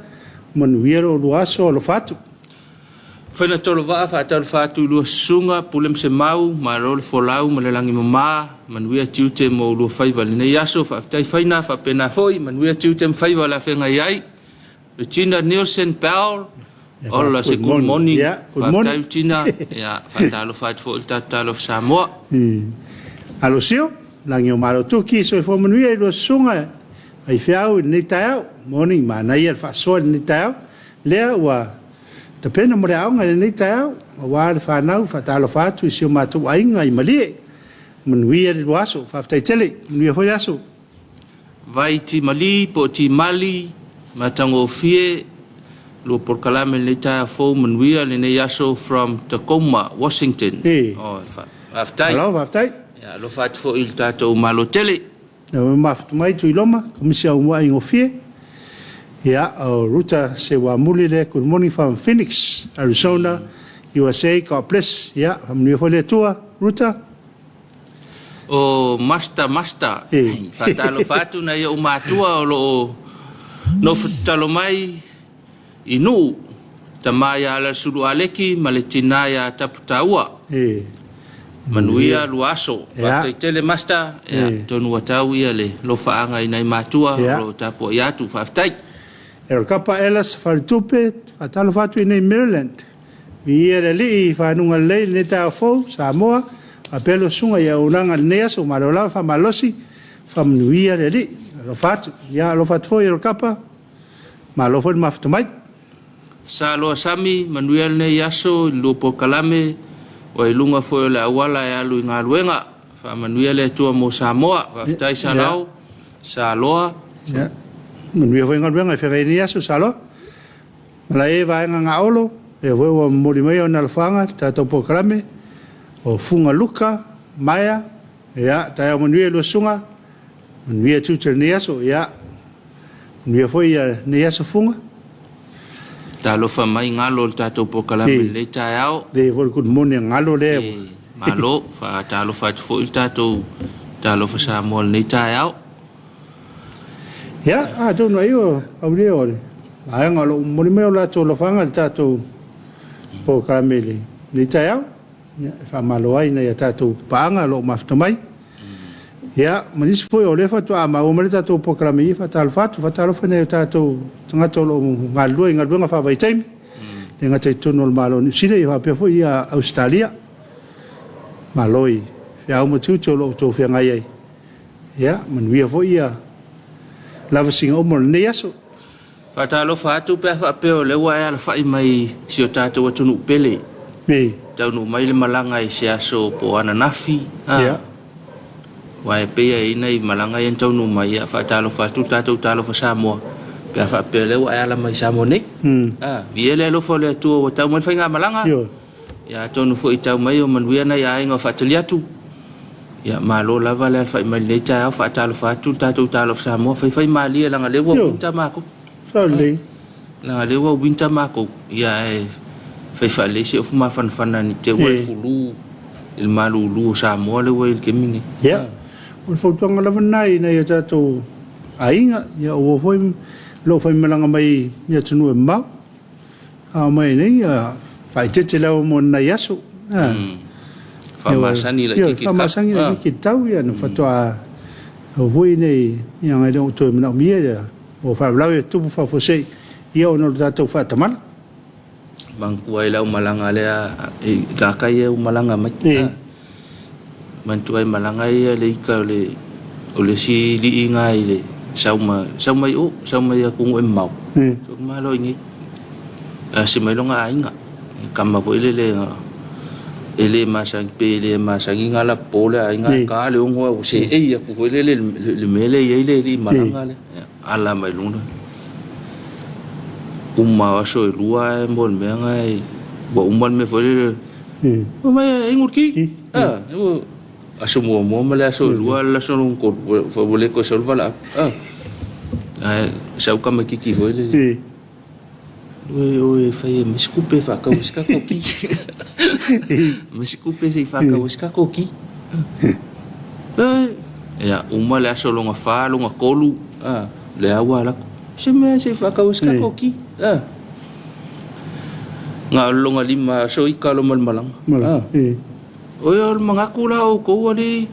manuia lo oulua aso, alofa atu. Fainatolovaa faatalofa atu i lua susuga, Pule ma Semau, malo le folau ma le lagi mama, manuia tiute mo ulua faiva i lenei aso, faafetai Faina, faapena foi, manuia tiute ma faiva o le a feagai ai. Regina Nielsen Powell, ola se good morning, Yeah, good morning. Faafetai Regina, ia, faatalofa atu foi i le tatou Talofa Samoa. Alosio, lagi o Malo Tuki, soifua manuia i lua susuga faifeau i lenei taeao. Morning, manaia le faasoa i lenei taeao. Lea ua tapena mo le aoga i lenei taeao, aua le fanau, faatalofa atu i si o matou aiga i Malie. Manuia le lua aso, faafetai tele, manuia foi le aso. Vai Timali po o Timali, matagofie lua polokalame i lenei taeao fou, manuia lenei aso from Tacoma, Washington. E. Oh, faafetai. Malo, faafetai. Ia, alofa atu foi i le tatou Malo tele. Ua mafuta mai Tuiloma, Komisi Aumuai Gofie. Ia, o Ruta Seuamuli lea, good morning from Phoenix, Arizona, USA, God bless. Ia, faamanuia foi le Atua, Ruta. O Master Master, E. faatalofa atu nai ou matua o lo o nofo tatalo mai i Nuu, tama ia Alasulu Aleki ma le tina ia Taputaua. E. Manuia lua aso. Ia. Faafetai tele Master, ia, E. atonu ua tau ia le lofaaga i nai matua Ia. o lo o tapuai atu. Faafetai. Erokapa Ela Safari Tupe, faatalofa atu i nei Maryland. Viia le Alii i fanuga lelei lenei taeao fou, Samoa, faapea le susuga i auaunaga i lenei aso, malo lava faamalosi, faamanuia le Alii. Alofa atu. Ia, alofa atu foi Erokapa, malo foi le mafuta mai. Saloa Sami, manuia lenei aso i le lua polokalame, ua i luga foi o le auala e alu i galuega. Faamanuia le Atua mo Samoa. Faafetai Salao, Saloa. Ia, manuia foi galuega e feagai ai lenei aso, Saloa. Malae vaega gaolo, lea foi ua momoli mai ona alofaga le tatou polokalame, o Fuga Luka, Maea, ia, taeao manuia i lua susuga, manuia tiute i lenei aso, ia, manuia foi ia lenei aso Fuga. Talofa mai galo o le tatou polokalame i lenei taeao. Lea foi le good morning a galo lea. E, malo, faatalofa atu foi le tatou Talofa Samoa i lenei taeao. Ia, atonu ai o au lea o le vaega o lo o momoli mai o latou alofaga i le tatou polokalame i lenei taeao. Ia, e faamalo ai nai a tatou paaga o lo o mafuta mai. Ia, ma nisi foi o lea faatoa maua mai le tatou polokalame, ia faatalofa atu, faatalofa i nai o tatou tagata o lo o galulue i galuega faavaitaimi, le gata i totonu o le Malo o Niu Sila, ia faapea foi ia Ausetalia. Malo i feau ma tiute o lo o outou feagai ai. Ia, manuia foi ia lavasiga uma o lenei aso. Faatalofa atu pe a faapea o lea ua e alafai mai si o tatou atunuu pele. E. Taunuu mai le malaga i se aso po o ananafi. Ia. Aua e pei e i ai nai malaga ia na taunuu mai, ia faatalofa atu le tatou Talofa Samoa pe a faapea o lea ua e ala mai i Samoa nei. Viia le alofa o le Atua ua tau mai le faigamalaga. Ioe. Ia atonu foi i tau mai o manuia nai aiga o faatali atu. Ia malo lava le alafai mai i lenei taeao, faatalofa atu le tatou Talofa Samoa, faifai malie leaga lea ua Ioe. winter matou. Sao lelei. Leaga lea ua winter matou, ia ae fai faalelei se ofu mafanafana ne i te i ua e fulu i le malulu o Samoa lea ua i ai i le taimi lenei. Ia, o le fautuaga lava lena i nai o tatou aiga, ia aua foi lo faimalaga mai i atunuu e mamao. A mai nei, ia faaeteete lava mo nai aso. Faamasani laitiiti i le tau. Faamasani laitiiti i le tau, ia na faatoa au foi nei, ia ngai le o toe manaomia ia mo faalavelave e tupu faafuasei, ia ona o le tatou faatamala. Manatua ai lau malaga lea i tatai ia ua malaga mai. Manatua ai malaga ia le ita o le o le isi alii na i le sau ma sau mai o sau mai atunuu e mamao. Malo i nei. Asi mai lona aiga. Tama foi lele e le masani pe le masani na lapopo le aiga ta le ono a ua seei atu foi lele i le mea lea e i ai le alii malaga lea. Ala mai luga. Uma o aso e lua ae mo le mea na e ua uma le mea foi lele. Fai mai e inu le ti. Aso muamua ma le aso e lua le aso lona tolu ua le toe sau le valaau. Ae sau tamaititi foi lele. Oe oe e fai e mai se tupe e faatau ai se tatou ki. Aumai se tupe se i faatau ai se tatou ki. Ia, uma le aso lona fa, lona tolu, a, lea ua alu atu. Se mea se i faatau ai se tatou ti, a. Na o le lona lima aso ita loa ma le malaga, a. Oi o le manatu la o outou alii,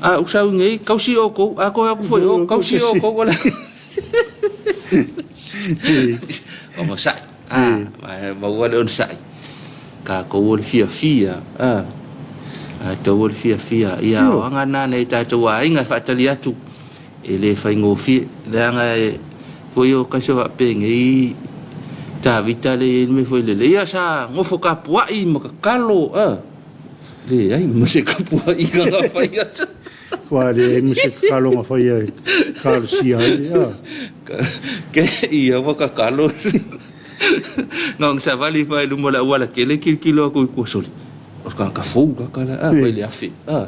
a ou sau nei, tausi outou, a toe atu foi o, tausi outou. O le onosai, a, maua le onosai. Tatou o le fiafia, a, tatou o le fiafia. Ia, o aga na nai tatou aiga e faatali atu, e le faigofie. Leaga e foi o kaisi o faapenei Tavita le i ai le mea foi lele. Ia sa nofo tapuai ma tatalo, a, leai ma se tapuaiga na faia. Ua leai ma se tatalo na faia e talosia ai, a. Ke ia ua tatalo. Na ona savali ifo lava i luma o le auala tele tilotilo atu i tua, sole, o le tagata fou la tala, a, mai le afe, a.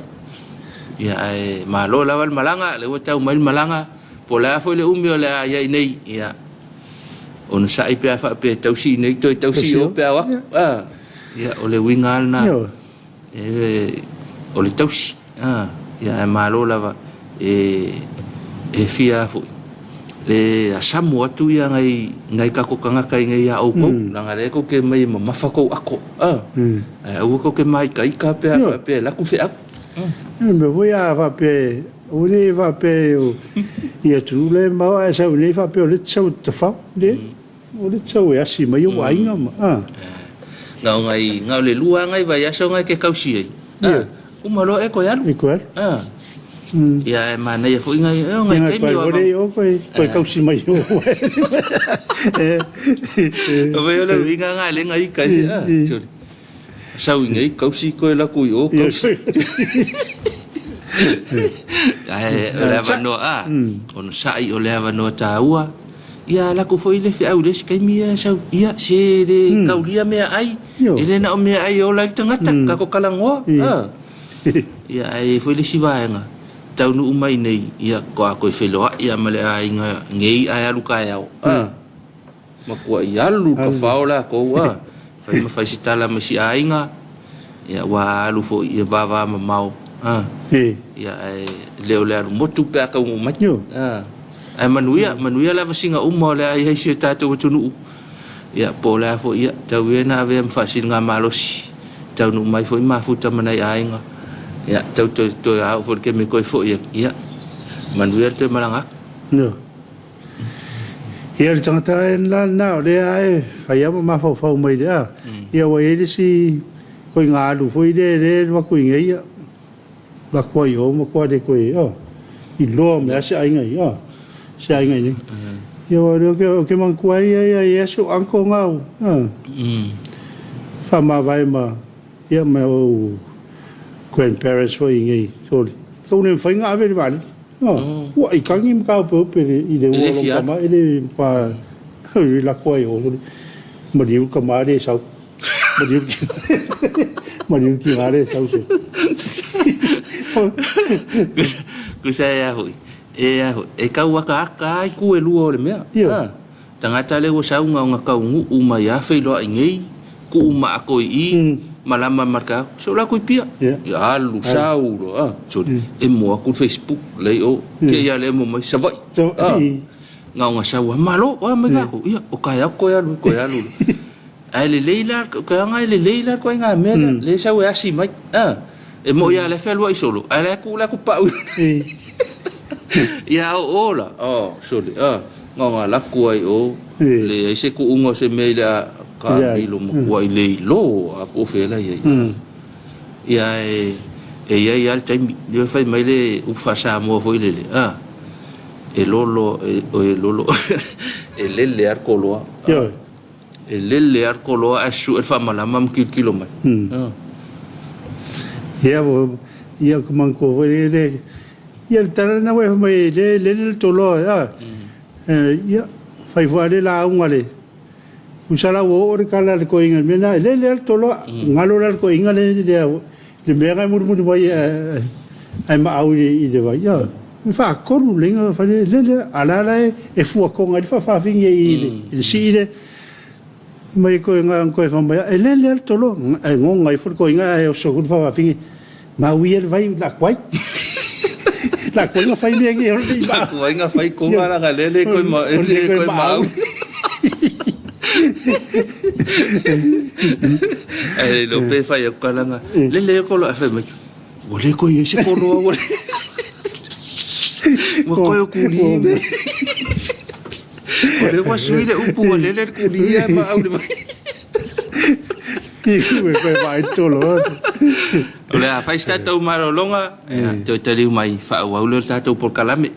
Ia, ae malo lava le malaga, lea ua tau mai le malaga, po o le a foi le umi o le a i ai nei, ia, onosai pe a faapea e tausi i inei, toe tausi i o pe a o atu, a. Ia, o le uiga lava lena, e, o le tausi, a, ia, ae malo lava, e, e fia foi, le asamu atu ia ngai, ngai tatou tagata i nei ia outou, leaga lea tou te omai e mamafa tou ato, a, ae aua tou te māitaita pe a faapea e alu atu feau. Ia, mea foi a faapea, aua ne i faapea i atunuu la e mamao ae sau i inei faapea o lea e te sau e te tafao. Le. O lea e te sau e asi mai ou aiga ma, a. Na o ngai, na o le lua lava nai vaiaso na e te tausi ai. A, uma loa e toe alu. E toe alu. A. Ia e manaia foi nai, e o nai taimi o ava. Ia toe toe tausi mai o. O vai o le uiga nga le ngai kai se a. Sorry. Sau i nei kausi koe laku i o kausi. Ae o le avanoa a, onosai o le avanoa taua. Ia laku foi le feau i le isi taimi ia sau, ia se le taulia meaai, e le na o meaai e ola ai le tagata, tatou talanoa. A. Ia ae i ai foi le isi vaega, taunuu mai nei, ia toa toe feiloai lava ma le aiga nei ae alu taeao. A. Matuai alu le tafao latou a, fai ma fai se tala ma si aiga, ia ua alu foi ia vavamamao a, ia ae le o le alu motu pe a taunuu mai. A, ae manuia, manuia lava sina uma o le a i ai si o tatou atunuu. Ia po o le a foi, ia tau ia ina avea ma faasiligamalosi, taunuu mai foi mafuta ma nai aiga, ia tau toe toe a oo foi i le taimi e toe foi atu, ia manuia le toe malaga atu. Ia le tagata la lena o lea e fai lava ma mafaufau mai le a. Ia ua i ai le isi ituaiga alu foi lea lea e alu atu i inei ia alu atu ai i o matua le toe iloa mai lava se aiga i se aiga i inei. Ia aua o lea ou te manatua ai e i ai si ou uncle na faamavae ma ia ma ou grandparents foi i inei. Tau le mafai ona ave le vaalele. Ua i tagi ma taopeope i le ua o lou tama, e le pa i lako ai o maliu tama le sau. Maliu maliu tina le sau se. Kusa e a hoi. E a hoi. E kau akaaka ai ku e lua o le mea. Ia. Tagata lea ua sau na ona taunuu mai a feiloai nei, kuu maako i i, malama ma le taeao, se o latou i Apia. Ia alu sau loa, a, sole, emo atu le Facebook, lea i o, kei a le emo mai, Savaii, a, na ona sau lava, malo, o a mai tatou, ia, o taeao toe alu, toe alu. Ae lelei la, o ke aga e lelei la le ituaiga mea lea, lea e sau e asi mai, a, e moni lava o lea e fealuai solo, ae o la e tuu la atu pau i Ia a oo la, oh, sole, a, na ona alu atu ai o, leai se tuuga o se mea i le a kamilo matuai le iloa po o fea la i ai. Ia e, e i ai lava le taimi, lea fai mai le upu faa-Samoa foi lele, a, e lolo, e, e lolo, e lele lava le koloa. E lele lava le koloa ae sue le faamalama ma tilotilo mai. Ia, ia ou te manatua foi le, ia le tala lena ua e fai mai ai, le lele le toloa, a, ia, fai foi lava le lauga a le, tusa la ua oo le tala a le toeaina i le mea lena, e lele lava le toloa, galo la le toeaina lea, le mea na e mulimuli mai ae maau i le vai, ioe. E faatolu lelei ona fai le lele, a o la la e fuatoga ai le faafaafine i le sii lea. Mai koe nga koe fai mai, e lele lava le toloa, ae goga ifo le toeaina ae oso atu le faafaafine, maui ia le vai la kuai. La koinga fai le nge o le ma. Koinga fai konga la ga le le koi ma le koi ma. Ai lo pe fai ko kalanga. Le le ko lo fa mai. Ua le koe i se koloa ua le. Ua koe o kuli me. O le ua sui le upu ua lele le kuli ia ma au le vai. Ki ue koe vai tolo. O le a fai se tatou malologa, toe taliu mai faaauau lea o le tatou polokalame.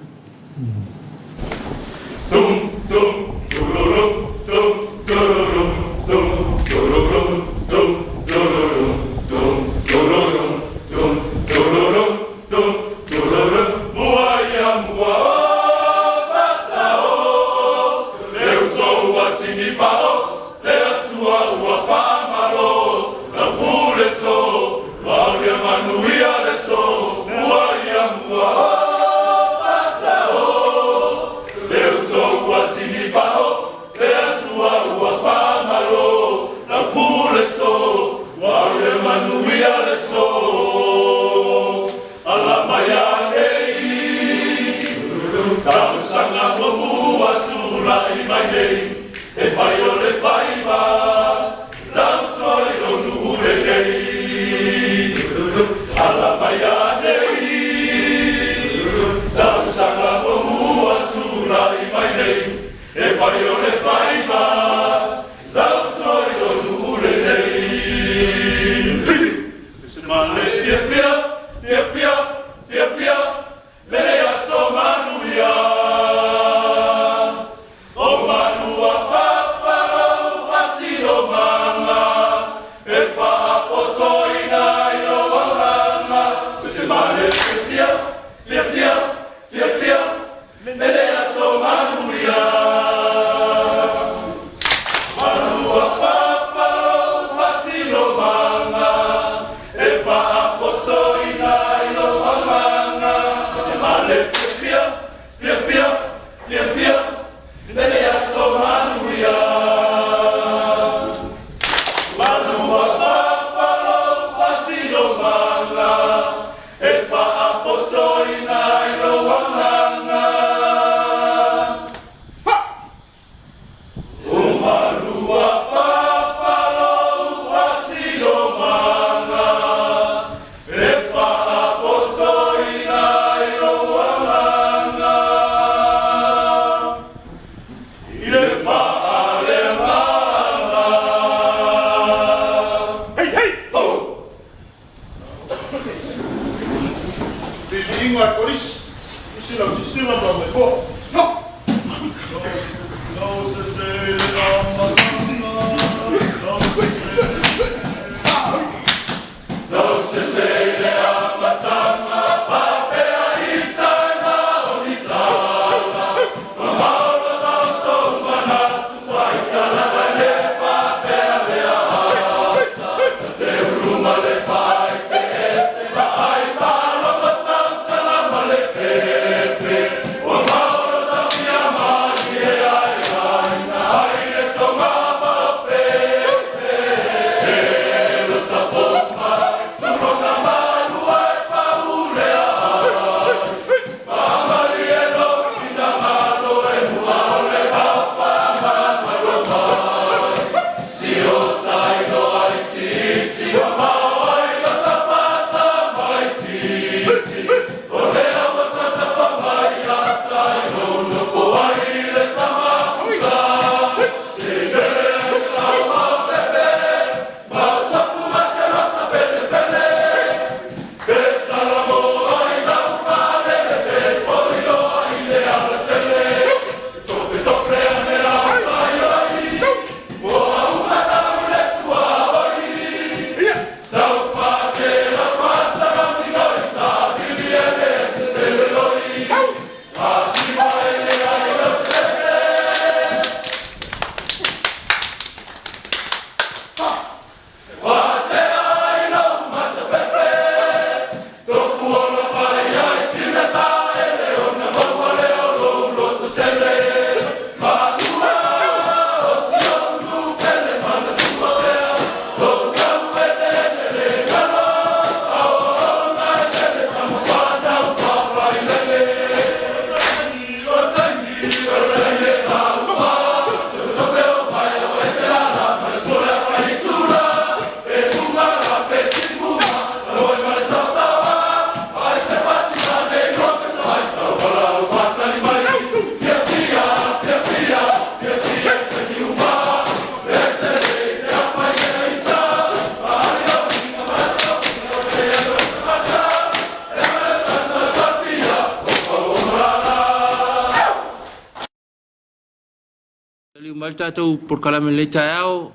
Mai le tatou polokalame i lenei taeao,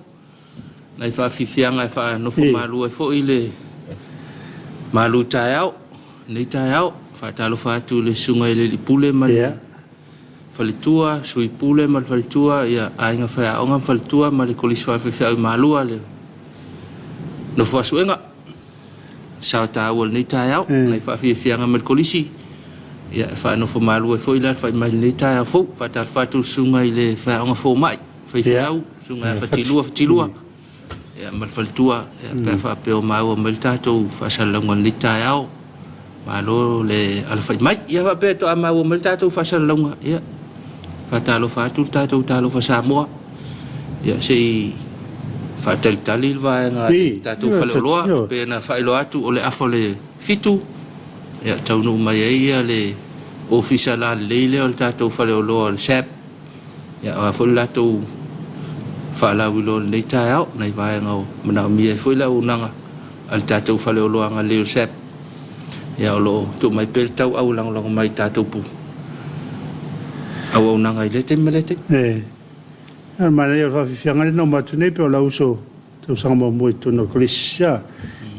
nai faafiafiaga e faanofo malu ai foi le malu taeao, lenei taeao. Faatalofa atu i le susuga i le Alii Pule ma le Faletua, Sui Pule ma le Faletua, ia Aiga Faiaoga ma Faletua ma le Kolisi Faafeafeau i Malua le Nofo a Suega. Sao taua lenei taeao, nai faafiafiaga ma le Kolisi. Ia e faanofo malu ai foi le alafai mai lenei taeao fou. Faatalofa atu i le susuga i le Faiaoga Fomai, Faifeau, susuga ia Fatilua Fatilua. Ia ma le faletua, ia pe a faapea o maua mai le tatou faasalalauga i lenei taeao. Malo le alafai mai. Ia faapea toa maua mai le tatou faasalalauga. Ia faatalofa atu le tatou talofa Samoa. Ia se i faatalitali le vaega a le tatou faleoloa pe na faailoa atu o le afa o le 7 ia taunuu mai ai ia le ofisa lalelei lea o le tatou faleoloa o le SAP. Ia o a foi le latou faalauiloa i lenei taeao, nai vaega o manaomia ai foi le auaunaga a le tatou faleoloa agalelei o le SAP. Ia o lo o tuu mai pea le tauau e lagolago mai i tatou auaunaga i lea taimi ma lea taimi. E. O le manaia o le faafiafiaga lea na uma atu nei pei o lau uso tausaga muamua i totonu o le Kolisi. A.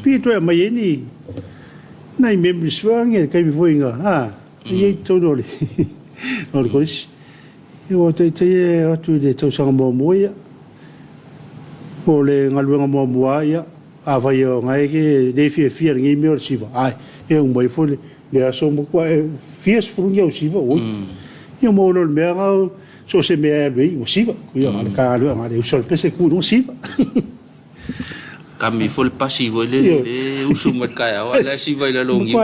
Pei e toe aumai ai ni nai memories foi i le taimi foi na a i ai i totonu o le o le Kolisi. Ua taitai e o atu i le tausaga muamua ia. O le galuega muamua ia, afai o na e te le fiafia i lenei mea o le siva, ae e uma ifo le aso matua e fia sefulu ni au siva oi. Ia maua loa i le mea na so o se mea e alu ai ua siva. Ia na o le galuega na o le uso i le pese tu i luga siva. Kami foi le pasi foi lele le usu mai le taeao a o la e siva i lalo o niu.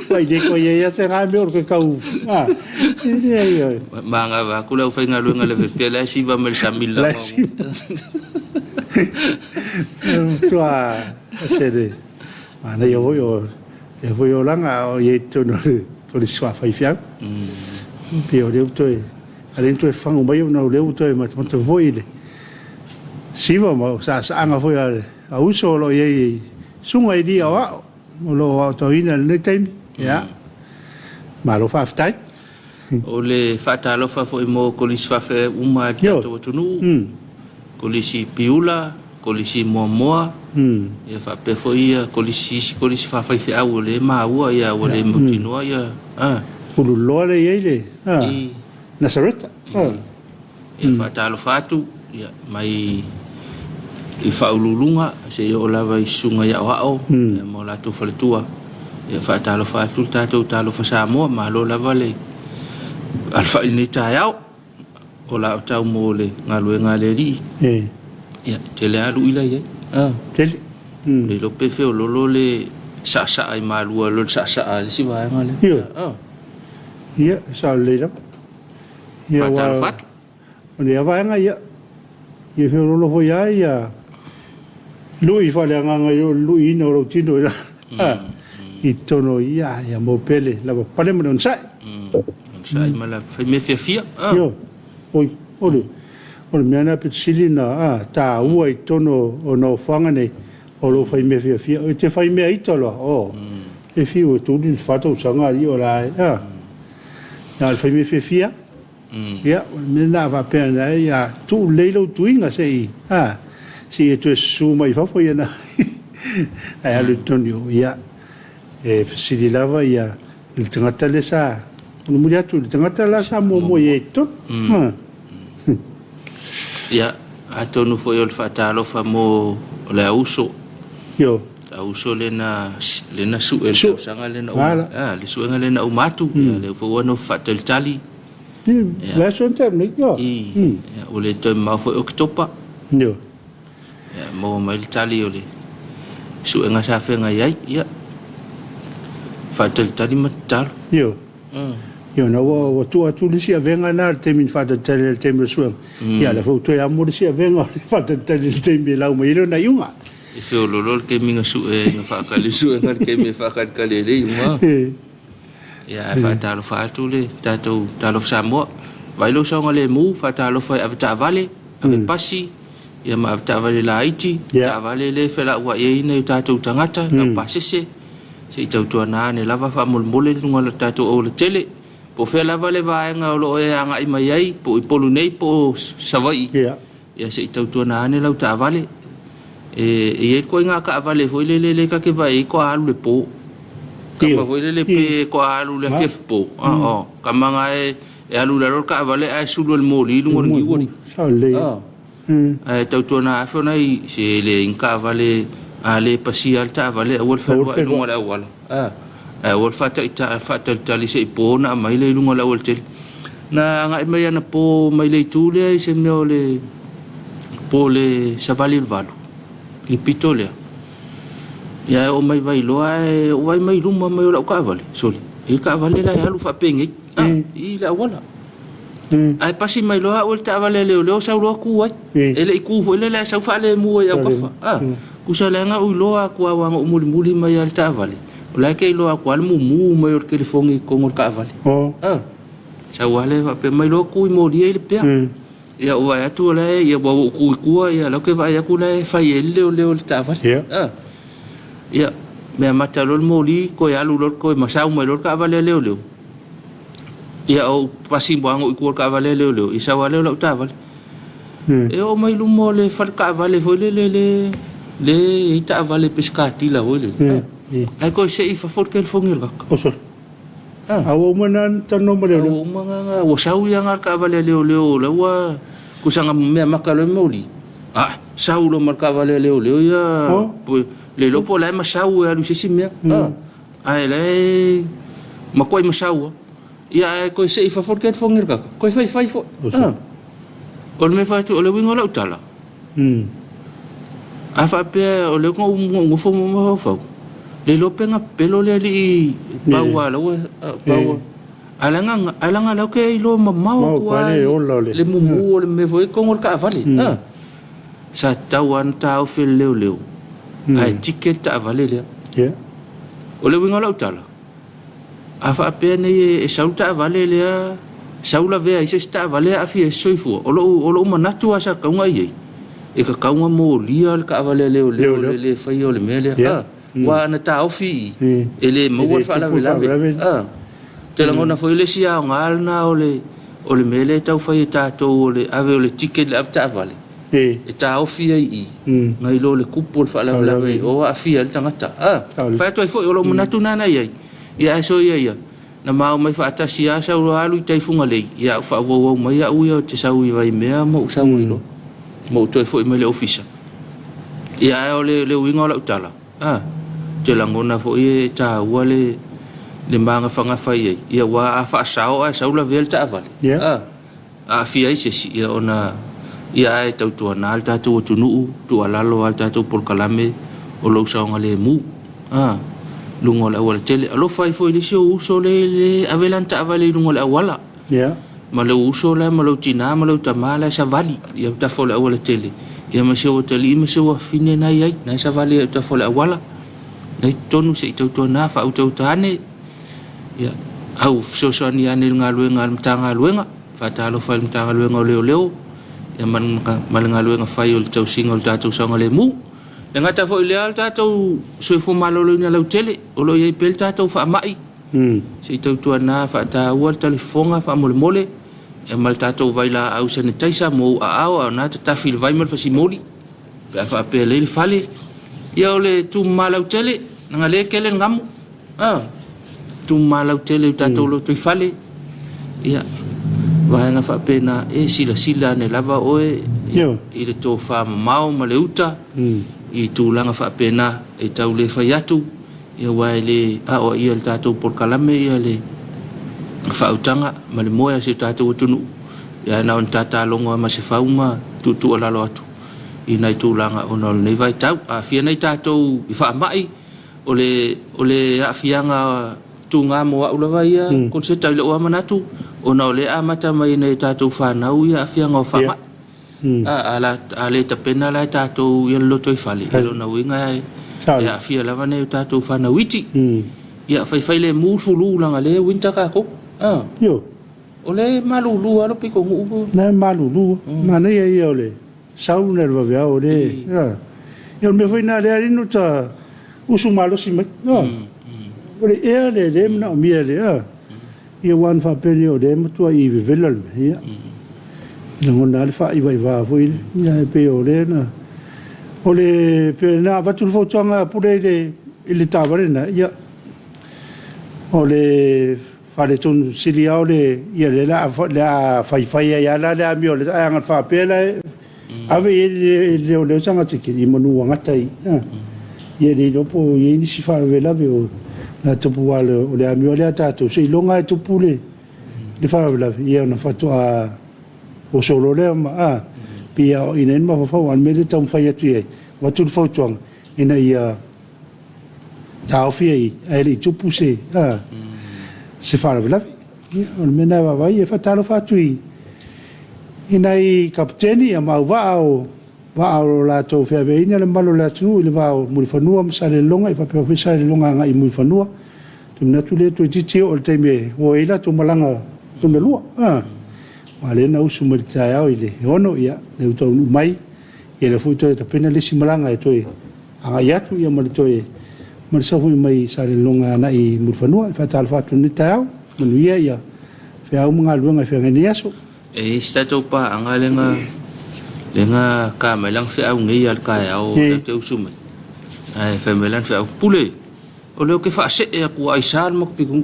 Ua le toe i ai lava se na mea o le toe tau a e leai ioe. Manava atu le aufaigaluega i le afifia la e siva mai le sami i le La e siva. E matua ese le manaia foi o lea foi olaga a o i ai i totonu o le Kolisi Faafaifeau. Pei o lea ua toe A lea na toe fagu mai ona o lea ua toe matamata foi i le siva ma saasaaga foi a le uso o lo o i ai i susuga i alii aoao o lo o aotauina i lenei taimi. Ia, malo faafetai. O le faatalofa foi mo Kolisi Faafeau uma a le tatou atunuu, Kolisi Piula, Kolisi Moamoa, ia faapea foi ia Kolisi, isi Kolisi Faafaifeau o lea e maua ia ua le mautinoa ia. Ululoa lea e i ai le Nasareta. Ia faatalofa atu ia, mai i faauluuluga seia oo lava i susuga i aoao ia, ma o latou faletua. Ia faatalofa atu le tatou talofa Samoa, malo lava le alafai i lenei taeao. O la o tau mo le galuega a le Alii. Ia, tele lava lui la i ai. Tele. Le iloa pe feololo le saasaa i Malua i lo le saasaa a le isi vaega lea. Ioe. Ia, e sao lelei lava. Ia, aua Faatalofa atu. o lea vaega, ia, ia feololo foi lava ia lui faaleagaga i lo le luiina o lou tino i i totonu o ia, ia maua pea le lavapapale ma le onosai. Onosai ma le fai mea fiafia. Ioe. Oi, o le, o le mea lena pito sili ona taua i totonu o nofoaga nei, o lou fai mea fiafia. E te fai mea ita loa, o, e fiu e tuli le fa tausaga alii o la e, a. Na o le fai mea fiafia, ia, o le mea lena a faapea na ia tuu lelei lou tuiga se i, a, se i e toe susu mai i fafo ia na, ae alu i totonu i o, ia, e fesili lava ia le tagata lea sa mulimuli atu i le tagata la sa muamua i ai i totonu. Ia, atonu foi o le faatalofa mo le auso. Io. Auso lea na lea na sue le tausaga lea na uma. Ah, le suega lea na uma atu. Ia, lea foi ua nofo faatalitali. Ia, le aso te nei, io. Ia, ua le toe mamao foi Oketopa. Io. Ia, maua mai le tali o le suega sa feagai ai, ia, faatalitali ma tatalo. Io. Io, na ua, ua tuu atu le isi avega na i le taimi na faatalitali ai i le taimi o le suega. Ia, lea foi ua toe amo le isi avega o le faatalitali i le taimi e lau mai ai lona iuga. E feololo le taimi na sue ai, na faatali suega le taimi e faatalitali ai le iuga. Ia, ae faatalofa atu le tatou Talofa Samoa. Vaai lou saogalemu, faatalofa i avetaavale, avepasi, ia ma avetaavale laiti, taavale lea e felauai ai nai o tatou tagata, laupasese, se i tautuana ane lava faamolemole i luga o le tatou aualatele. Po o fea lava le vaega o lo o e agai mai ai, po o Upolu nei po o Savaii, ia se i tautuana ane lau taavale. E i ai le ituaiga taavale foi lele lea ta te vaai ai toa alu i le po. Kama foi lele pe toa alu i le afiafi po. Kama na e alu i lalo le taavale ae sulu e le moli i luga o le niu alii. Ae tautuana afe ona i se le ni taavale a le pasia le taavale aua le fealuai i luga o le auala. Ae aua le faatalitali se i po ona aumai lea i luga o le aualatele. Na agai mai anapo mai le itu lea i se mea o le po o le savali o le 8 i le pito lea. Ia ae oo mai Vailoa ae ou vaai mai i luma mai o lau taavale, sole, e i ai le taavale la e alu faapenei i le auala. Ae pasi mai loa au e le taavale a leoleo sau loa tu ai. E le i tu foi lele ae sau faalemu ai i autafa. Tusa leaga ou iloa atu lava aua na ou mulimuli mai lava i le taavale, o la e te iloa atu lava le mumu mai o le telefoni i totonu o le taavale. Sau lava lea faapea mai loa tu i moli ai le pea. Ia ou vaai atu o la e, ia ua ou tu i tua, ia o la ou te vaai atu o la e fai ai le leoleo i le taavale. Ia, mea mata loa le moli, toe alu loa toe masau mai loa le taavale a leoleo. Ia ou pasi ago i tua o le taavale a leoleo, ia sau lava lea o lau taavale. E oo mai luma o le fale taavale foi lele le le i ai taavale pesikatila foi lele. Ae toe sei i fafo le telefoni o le kaka. Oso. A ua uma na talanoa ma leoleo. Ua uma na ua sau ia na le taavale a leoleo la ua kusaga mea maka loa moli. Ah, sau loa ma le taavale a leoleo ia. Le iloa po o la e masau e alu i se isi mea. Ae la e matuai masau lava. Ia ae toe sei i fafo le telefoni o le kaka, toe faifai foi. O le mea e fai atu, o le uiga o lau tala, a faapea o lea na ou nofo ma mafaufau, le iloa pe na pepelo le alii pau a la ua pau a leaga ae leaga o lea ou te iloa mamao atu lava le mumu o le mea foi i totonu o le taavale. Sa tatau lava ona taofi e le leoleo ae ticket le taavale lea. O le uiga o lau tala, a faapea nei e sau le taavale lea, sau lavea ai se isi taavale aafia ai se soifua, o lou, o lou manatu lava sa tatau ona i ai, e tatau ona molia le taavale a leoleo i le le faia o le mea lea. A, aua ana taofi i i, e le maua le faalavelave. A, ou te lagona foi le isi aoga lena o le, o le mea lea e tau fai e tatou o le ave o le ticket i le avetaavale, e taofi ai i i, nai lo le tupu o le faalavelave i o aafia ai le tagata. A, fai atu ai foi, o lou manatu lena na i ai, ia ae soia ia, na ma omai faatasi lava sau loa alu i tai Fugalei, ia au faaauauau mai au ia ou te sau i Vaimea ma ou sau ai loa, ma ou toe foi mai i le ofisa. Ia ae o le uiga o lau tala, a, ou te lagona foi e taua le le magafagafa i ai, ia aua a faasao ae sau lavea le taavale, a, aafia ai se isi, ia ona ia ae tautuana le tatou atunuu, tuualalo lava le tatou polokalame o lou saogalemu a luga o le aualatele. Alofa ai foi i le isi ou uso le le ave lana taavale i luga o le auala. Ma lou uso la ma lou tina ma lou tama la e savali i autafa o le aualatele, ia ma si ou atalii ma si ou afafine na i ai, na e savali i autafa o le auala. Na i totonu se i tautuana faautauta ane. Ia, au fesoasoani ane i le galuega a le Matagaluega, faatalofa i le Matagaluega o Leoleo, ia ma le galuega fai o le tausiga o le tatou saogalemu. E gata foi i lea le tatou soifua maloloina lautele, o lo o i ai pea le tatou faamai, se i tautuana faataua le talifofoga faamolemole, ia ma le tatou vailaau sanitizer mo ou aao a o na tatafi i le vai ma le fasimoli. Pe a faapea lelei le fale, ia o le tumama lautele, leaga o lea e tele le gamu. A, tumama lautele i tatou lotoifale, ia, vaega faapena, e silasila ane lava oe i le tofa mamao ma le uta i tulaga faapena e tau le fai atu, ia aua e le aoaia e le tatou polokalame ia le faautaga ma le moe a si o tatou atunuu, ia ae na ona tatalogo lava ma se fau ma tuutuualalo atu i nai tulaga ona o lenei vaitau. Aafia nai tatou i faamai, o le, o le aafiaga tuga mo au lava ia Konseta i lou lava manatu, ona o lea e amata mai e nai a tatou fanau ia aafiaga o faamai. A, a, la, a le tapena la e tatou ia le lotoifale, ia lona uiga e, e aafia lava nai o tatou fanau iti. Ia faifai lemu le fulu leaga o lea e winter tatou. A. O lea e malulu lava le pitonuu. Na e malulu. Manaia ia o le sau na le vaveao o le a. Ia o le mea foi na lea inu ta usu malosi mai. O le ea le le manaomia le a. Ia aua ana faapea nei o lea e matuai vevela le mea, ia, e lagona lava le faaivaivā foi lea, ia ae pei o lea na, o le, pei na avatu le fautuaga a Pule i le, i le taavale lena, ia, o le faaletonu sili lava o le, ia lea o le a faifai ai lava la le amio ae ana faapea la e ave i ai le leoleo saga tikeri, ia manu ua gata ai i i. Ia le iloa po o i ai nisi faalavelave o le a tupu aua o le amio lea a tatou, seiloga lava e tupu le faalavelave, ia ona faatoa oso loa lea ma a, pei e aoaina ai le mafaufau. A o le mea lea e taumafai atu i ai, avatu le fautuaga, ina ia taofi ai i i ae le i tupu se se faalavelave. Ia, o le mea lena e vaavaai. E faatalofa atu i nai kapeteni ma auvaa o vaa o lo o latou feaveaiina le mamalu o le atunuu i le va o Mulifanua ma Salelologa, faapea foi Salelologa agai i Mulifanua. Ou te manatu o lea toeitiiti oo i le taimi e o ai latou malaga lona lua. Aua o lea na usu mai i le taeao i le 6, ia, lea ua taunuu mai, ia o lea foi ua toe tapena le isi malaga e toe agai atu ma le toe ma le sau foi mai Salelologa agai i Mulifanua. E faatalofa atu i lenei taeao, manuia ia feau ma galuega e feagai ai i lenei aso. E i ai se tatou paaga lea na, lea na ka mai lana feau nei lava i le taeao lea ou te usu mai, ae fai mai lana feau, Pule, o lea ou te faasee atu ua aisa le matou pitonuu.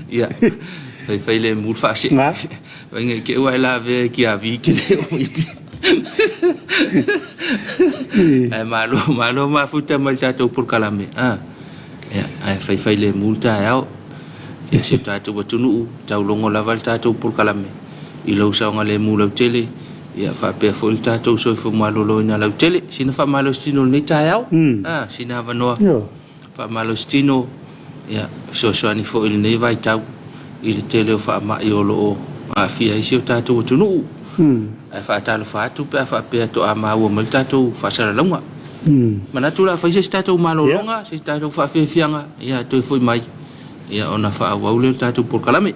Ia, faifai lemu le faasee. Fai nei te i ua e lavea i Tiavi e te le oo mai Apia. Ae malo, malo mafuta mai le tatou polokalame. Ah, ia, ae faifai lemu le taeao. Ia si o tatou atunuu, taulogo lava le tatou polokalame i lou saogalemu lautele, ia faapea foi le tatou soifua maloloina lautele. Sina faamalositino i lenei taeao, ah, sina avanoa faamalositino, ia, fesoasoani foi i lenei vaitau i le tele o faamai o lo o aafia ai si o tatou atunuu. Ae faatalofa atu pe a faapea toa maua mai le tatou faasalalauga. Manatu o le a fai se isi tatou malologa, se isi tatou faafiafiaga, ia toe foi mai, ia ona faaauau lea o le tatou polokalame.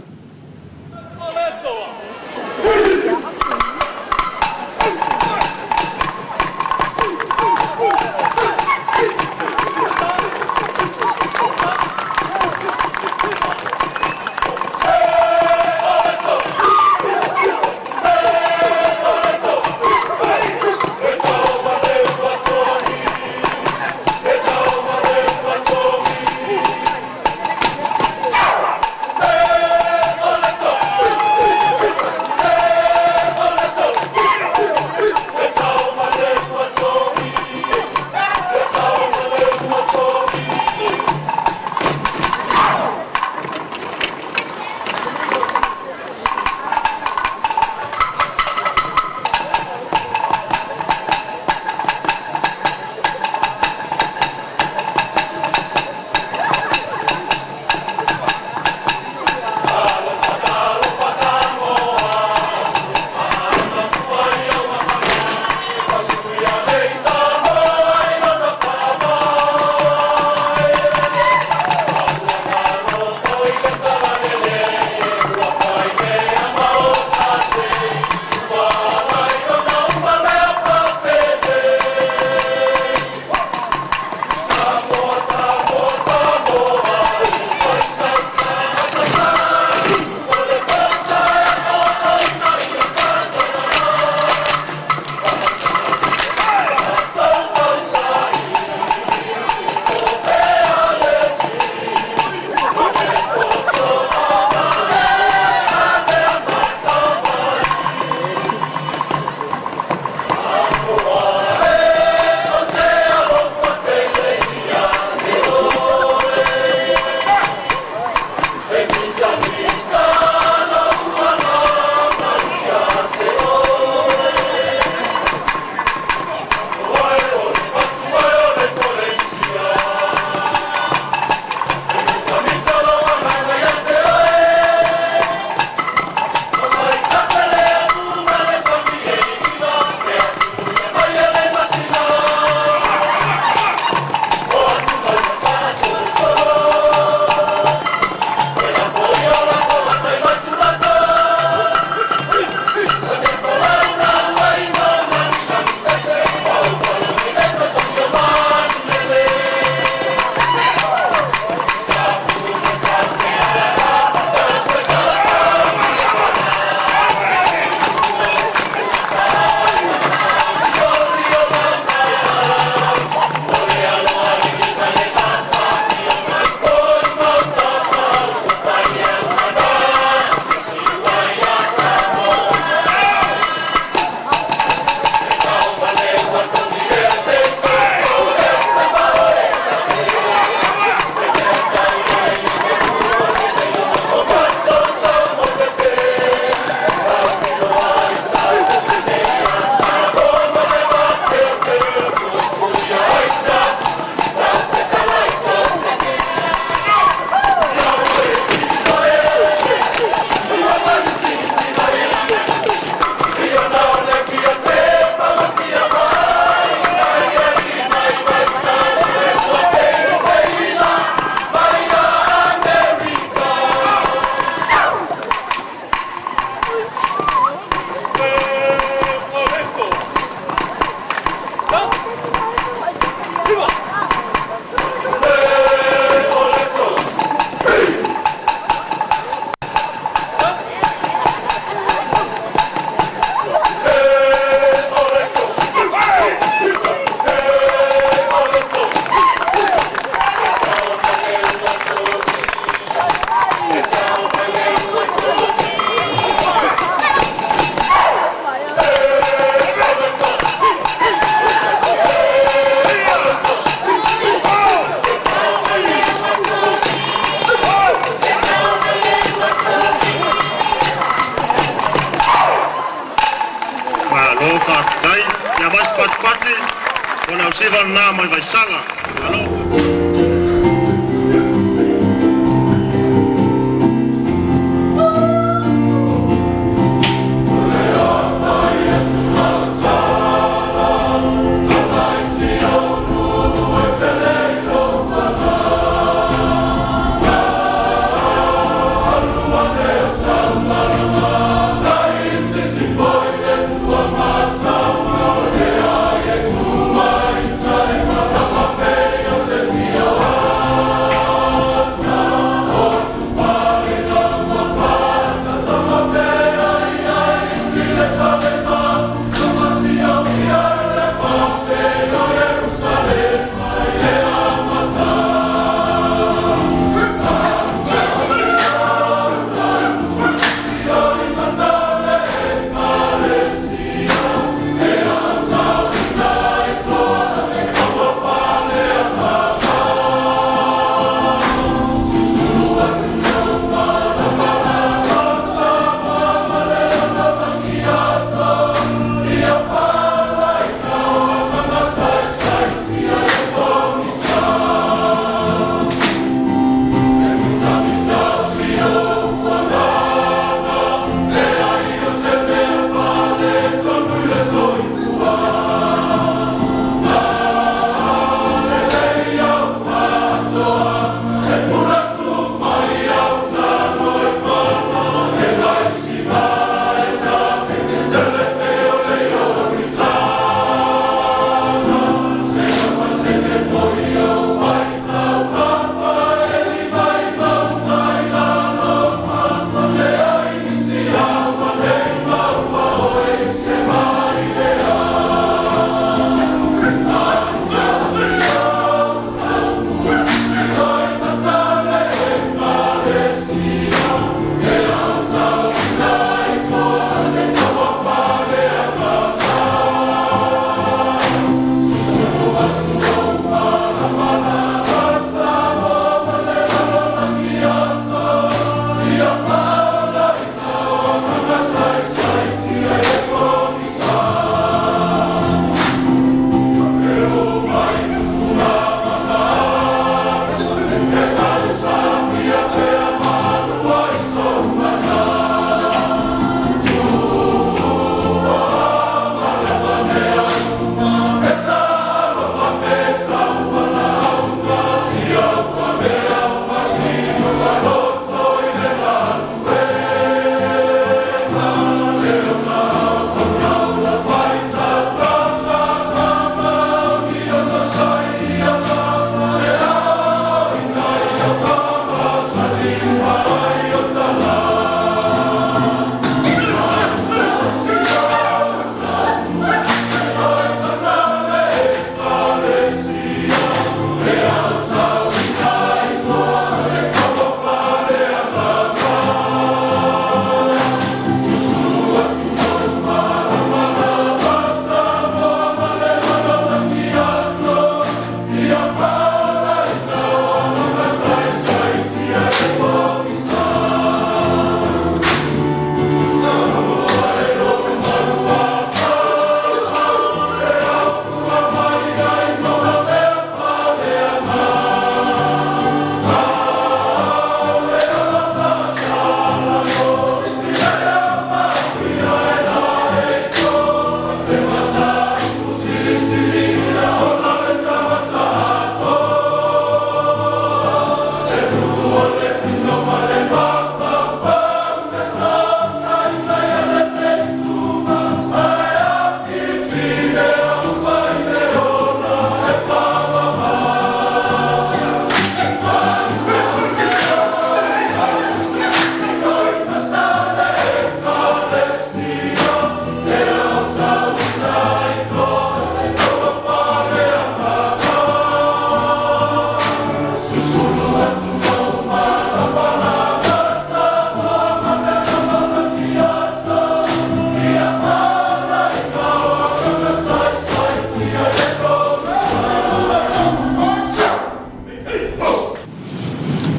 9 lena mai Vaisala. Malo.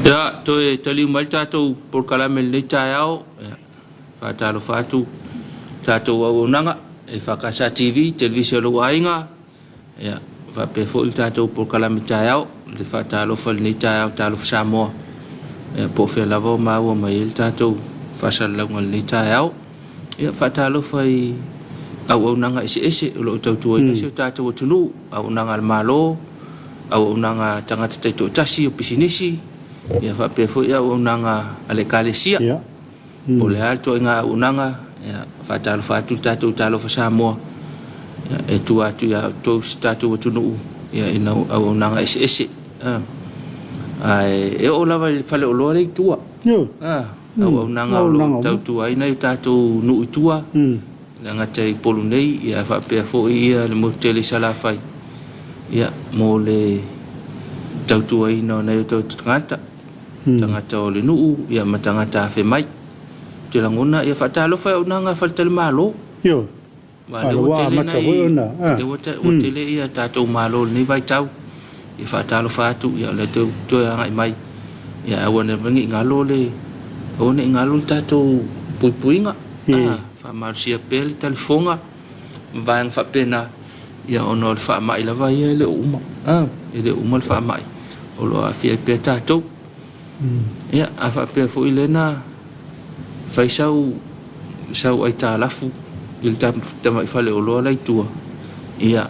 Ia, toe taliu mai le tatou polokalame i lenei taeao. Ia, faatalofa atu tatou auaunaga e FKS TV, televise o lou aiga. Ia, faapea foi le tatou polokalame taeao, le faatalofa i lenei taeao, talofa Samoa. Ia, po o fea lava o maua mai ai le tatou faasalalauga i lenei taeao. Ia, faatalofa i auaunaga eseese o lo o tautuaina si o tatou atunuu, auaunaga a le Malo, auaunaga a tagata taitoatasi, o pisinisi, ia faapea foi auaunaga a le Ekalesia. Po o le a le ituaiga auaunaga, ia, faatalofa atu le tatou Talofa Samoa, ia, e tua atu ia outou si tatou atunuu, ia, i auaunaga eseese. Ae e oo lava i le faleoloa lea i tua. Auaunaga o lo o tautuaina i tatou nuu i tua, le gata i Upolu nei, ia faapea foi ia le motu tele i Salafai, ia, mo le tautuaina o nai o tatou tagata, tagata o le nuu, ia, ma tagata afe mai. Ou te lagona, ia faatalofa i auaunaga a faletalimalo. Aua lea ua tele nai, lea ua tele ia tatou malo i lenei vaitau, ia faatalofa atu, ia o lea toe toe agai mai, ia aua ne i galo le, aua ne i galo le tatou puipuiga, faamalosia pea le talifoga ma vaega faapena, ia ona o le faamai lava ia e le o uma, e le o uma le faamai, o lo o aafia ai pea tatou. Ia, a faapea foi lea na fai sau sau aitalafu i le tamai faleoloa la i tua, ia,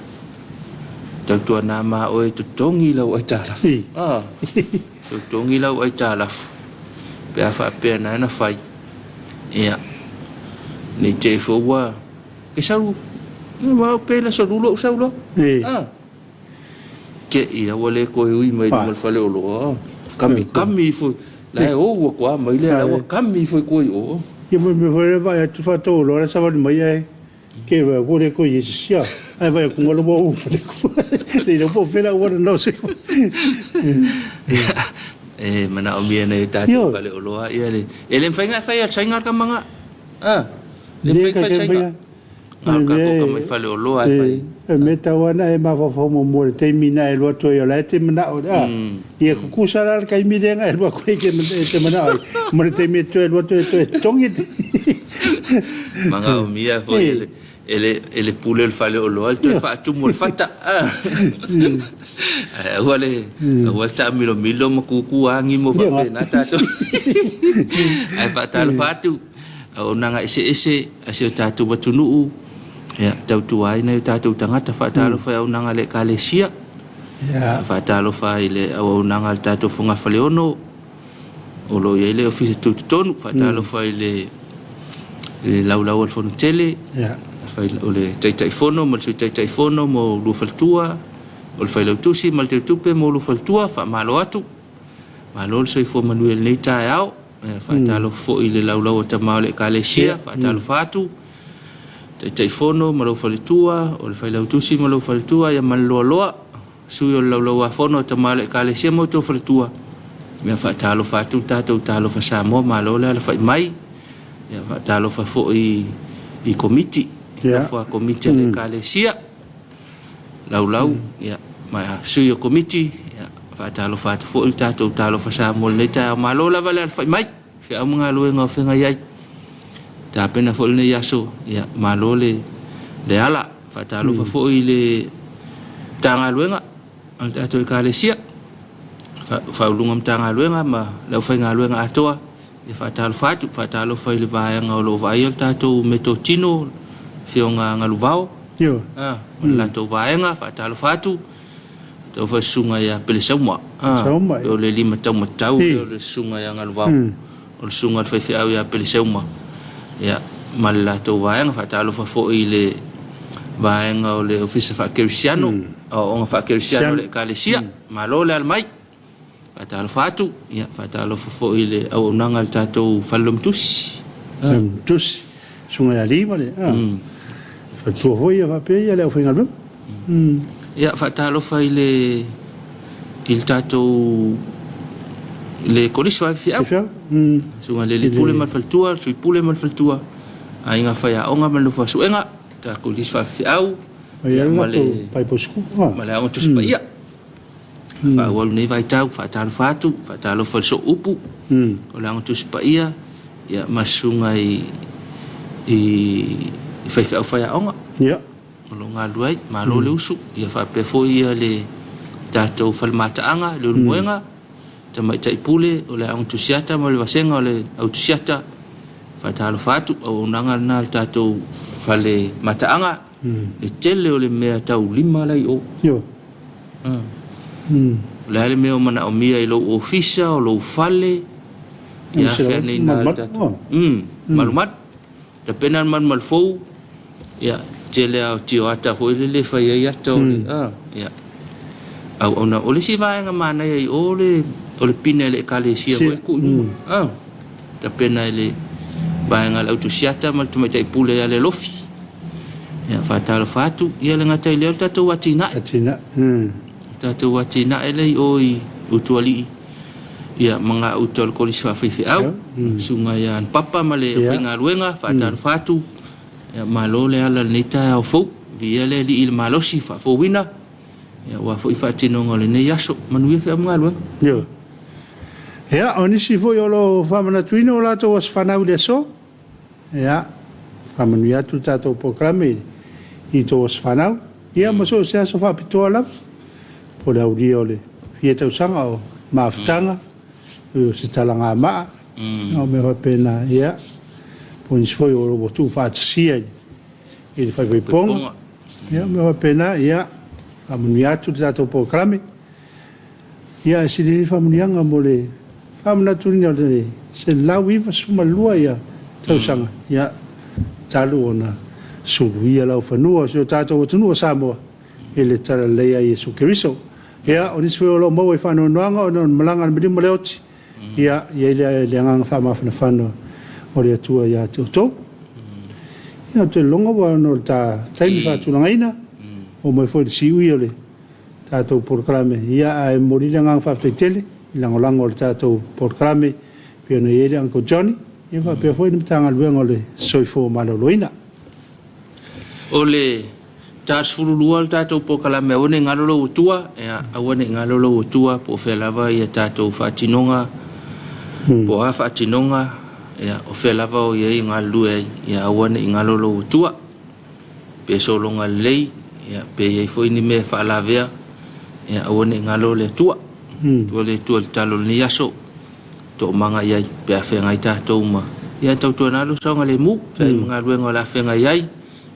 tautuana ma oe e totogi lau aitalafu. Ah, totogi lau aitalafu pe a faapea na na fai. Ia, nei te i foi ua ke sau, ua pe le aso lua ou sau loa. Ah. Ke ia ua le toe ui mai luma o le faleoloa. Kami kami ifo la e ou atu a mai lea la ua kami ifo i tua i o. Ia mo mea foi lea vaai atu faatauoloa la savali mai ae ke vai ua le toe iesia ae vai atu ngalo ua ou le iloa po o fea le auala na ose. E manaomia nei o tatou faleoloa ia le e le mafai ona e fai atu saina le tama na. A le mafai ona fai saina. Na o tatou tama i faleoloa e fai. E mea tau lava na e mafaufau muamua i le taimi na e alu atu ai o la e te manao a ia tutusa la le taimi lea na e alu atu ai e te manao ai ma le taimi e toe alu atu ai e toe totogi. Manaomia foi e le e le e le pule o le faleoloa le toe faatumu o le fata. Ae aua le aua le taamilomilo ma tutu agi mo faapena tatou. Ae faatalofa atu. Auaunaga eseese a si o tatou atunuu, ia, tautua ai nai o tatou tagata, faatalofa i auaunaga a le Ekalesia, faatalofa i le auaunaga a le tatou Fogafaleono, o lo o i ai le Ofisa Tutotonu, faatalofa i le laulau a le Fono Tele, o le Taitaifono ma le Sui Taitaifono mo lua faletua, o le Failautusi ma le Teutupe mo lua faletua, faamalo atu. Malo le soifua manuia i lenei taeao. Faatalofa foi i le laulau a tama o le Ekalesia, faatalofa atu. Taitaifono ma lou faletua, o le Failautusi ma lou faletua, ia ma le loaloa, sui o le laulau-a-fono a tama o le Ekalesia ma outou faletua. Ia faatalofa atu le tatou Talofa Samoa, malo le alafai mai. Ia faatalofa foi i Komiti, nofo a Komiti a le Ekalesia. Laulau, ia, ma sui o Komiti, ia, faatalofa atu foi le tatou Talofa Samoa i lenei taeao. Malo lava le alafai mai, feau ma galuega o feagai ai. Tapena foi lenei aso, ia, malo le, le ala. Faatalofa foi i le Matagaluega a le tatou Ekalesia, Faauluuluga o Matagaluega ma le aufaigaluega atoa. E faatalofa atu, faatalofa i le vaega o lo o vaaia le tatou meatotino, Afioga Galuvao, ma le latou vaega, faatalofa atu. Faatalofa i le Susuga ia Pelesauma, o le lima taumatau lea o le Susuga ia Galuvao, o le Susuga i le Faifeau ia Pelesauma, ia, ma le latou vaega. Faatalofa foi i le vaega o le Ofisa Faakerisiano, Aoaoga Faakerisiano a le Ekalesia. Malo le ala mai. Faatalofa atu, ia faatalofa foi i le auaunaga a le tatou Fale Lomutusi. Lomutusi, Susuga ia Lee ma le faletua foi ia faapea ia le aufaigaluega. Ia faatalofa i le i le tatou le Kolisi Faifeau. Susuga i le Alii Pule ma le faletua, le Sui Pule ma le faletua, Aiga Faiaoga ma le Nofo a Suega, tatou Kolisi Faifeau ma le ma le Aoga Tusi Paia. Faaauau lenei vaitau, faatalofa atu, faatalofa i le sooupu, o le Aoga Tusi Paia, ia, ma susuga i faifeau faiaoga. O lo o galulue ai. Malo le usu. Ia faapea foi ia le tatou fale mataaga i Leulumoega, Tamaitai Pule o le Aoga Tusiata ma le Vasega o le Au Tusiata. Faatalofa atu, auaunaga lena a le tatou fale mataaga. Le tele o le mea taulima la i o. Ioe. O le a le mea o manaomia i lou ofisa, o lou fale, ia afea nei na le tatou. Malumalu. Tapena le malumalu fou, ia, tele lava o tioata foi lele e fai ai ata o le, a, ia, auauna. O le isi vaega manaia i o le, o le pine a le Ekalesia foi e tuu i luma, a, tapena e le vaega a le Autusiata ma le Tamaitai Pule ia Lealofi. Ia, faatalofa atu. Ia, le gata i lea o le tatou atinae. Atinae. Le tatou atinae lea i o i Utualii. Ia, ma gauta o le Kolisi Faafaifeau, Susuga ia Anpapa ma le aufaigaluega, faatalofa atu. Ia, malo le ala i lenei taeao fou. Viia le Alii i le malosi faafouina, ia, aua foi faatinoga o lenei aso. Manuia feau ma galuega. Ioe. Ia, o nisi foi o lo o faamanatuina o latou aso fanau i le aso. Ia, faamanuia atu le tatou polokalame i tou aso fanau. Ia, ma so o se aso faapitoa lava, po o le aulia o le fia tausaga o mafutaga, o se talagamaa, o mea faapena. Ia, po o nisi foi o ua tuufaatasia i le faifaipoga. Ia, o mea faapena. Ia, faamanuia atu le tatou polokalame. Ia, ae sili ai faamanuiaga mo le faamanatuina o le 192 tausaga, ia, talu ona suluia laufanua o si o tatou atunuu o Samoa i le Talalelei a Iesu Keriso. Ia, o nisi foi o lo o maua i faanoanoaga ona o le malaga a le maliu ma le oti, ia, i ai le agaga faamafanafana o le Atua ia te outou. Ia, ou te lagona ua ono o le ta taimi faatulagaina, oo mai foi i le siui o le tatou polokalame. Ia, ae momoli le agaga faafetai tele i lagolago o le tatou polokalame e pei ona i ai le Uncle Johnny, ia faapea foi le Matagaluega o le Soifua Maloloina. O le ta 12 le tatou polokalame aua ne i galo lou atua, ia aua ne i galo lou atua po o fea lava ia tatou faatinoga, po o a faatinoga, ia o fea lava o i ai galulue ai, ia aua ne i galo lou atua. Pe sologa lelei, ia, pe i ai foi ni mea e faalavea, ia, aua ne i galo le Atua. Atua le Atua i le tatalo o lenei aso, toomaga i ai, pe a feagai tatou ma, ia, tautuana lou saogalemu, feagai ma galuega o le a feagai ai,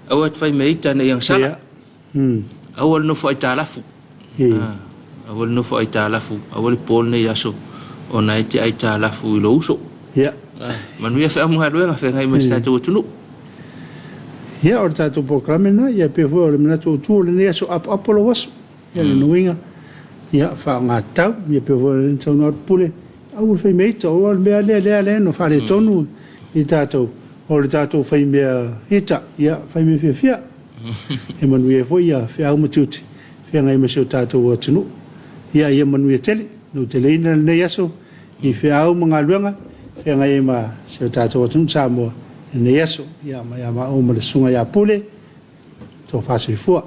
aua e te fai mea ita ne i agasala, aua le nofo aitalafu, aua le nofo aitalafu, aua le po lenei aso, ona e te aitalafu i lou uso. Manuia feau ma galuega, feagai ma si tatou atunuu. Ia, o le tatou polokalame lena, ia pei foi o le manatu autu o lenei aso apoapo lou aso. Ia, lona uiga, ia faaaoga tatau, ia pei foi ona saunoa atu Pule, aua le fai mea ita, o le mea lea lea lea na faaletonu i tatou, o le tatou fai mea ita, ia fai mea fiafia. E manuia ai foi ia feau ma tiute, feagai ma si o tatou atunuu. Ia, ia manuia tele, nauteleina lenei aso i feau ma galuega feagai ai ma si o tatou atunuu Samoa i lenei aso. Ia, ma ia maua ma le Susuga ia Pule, tofa soifua.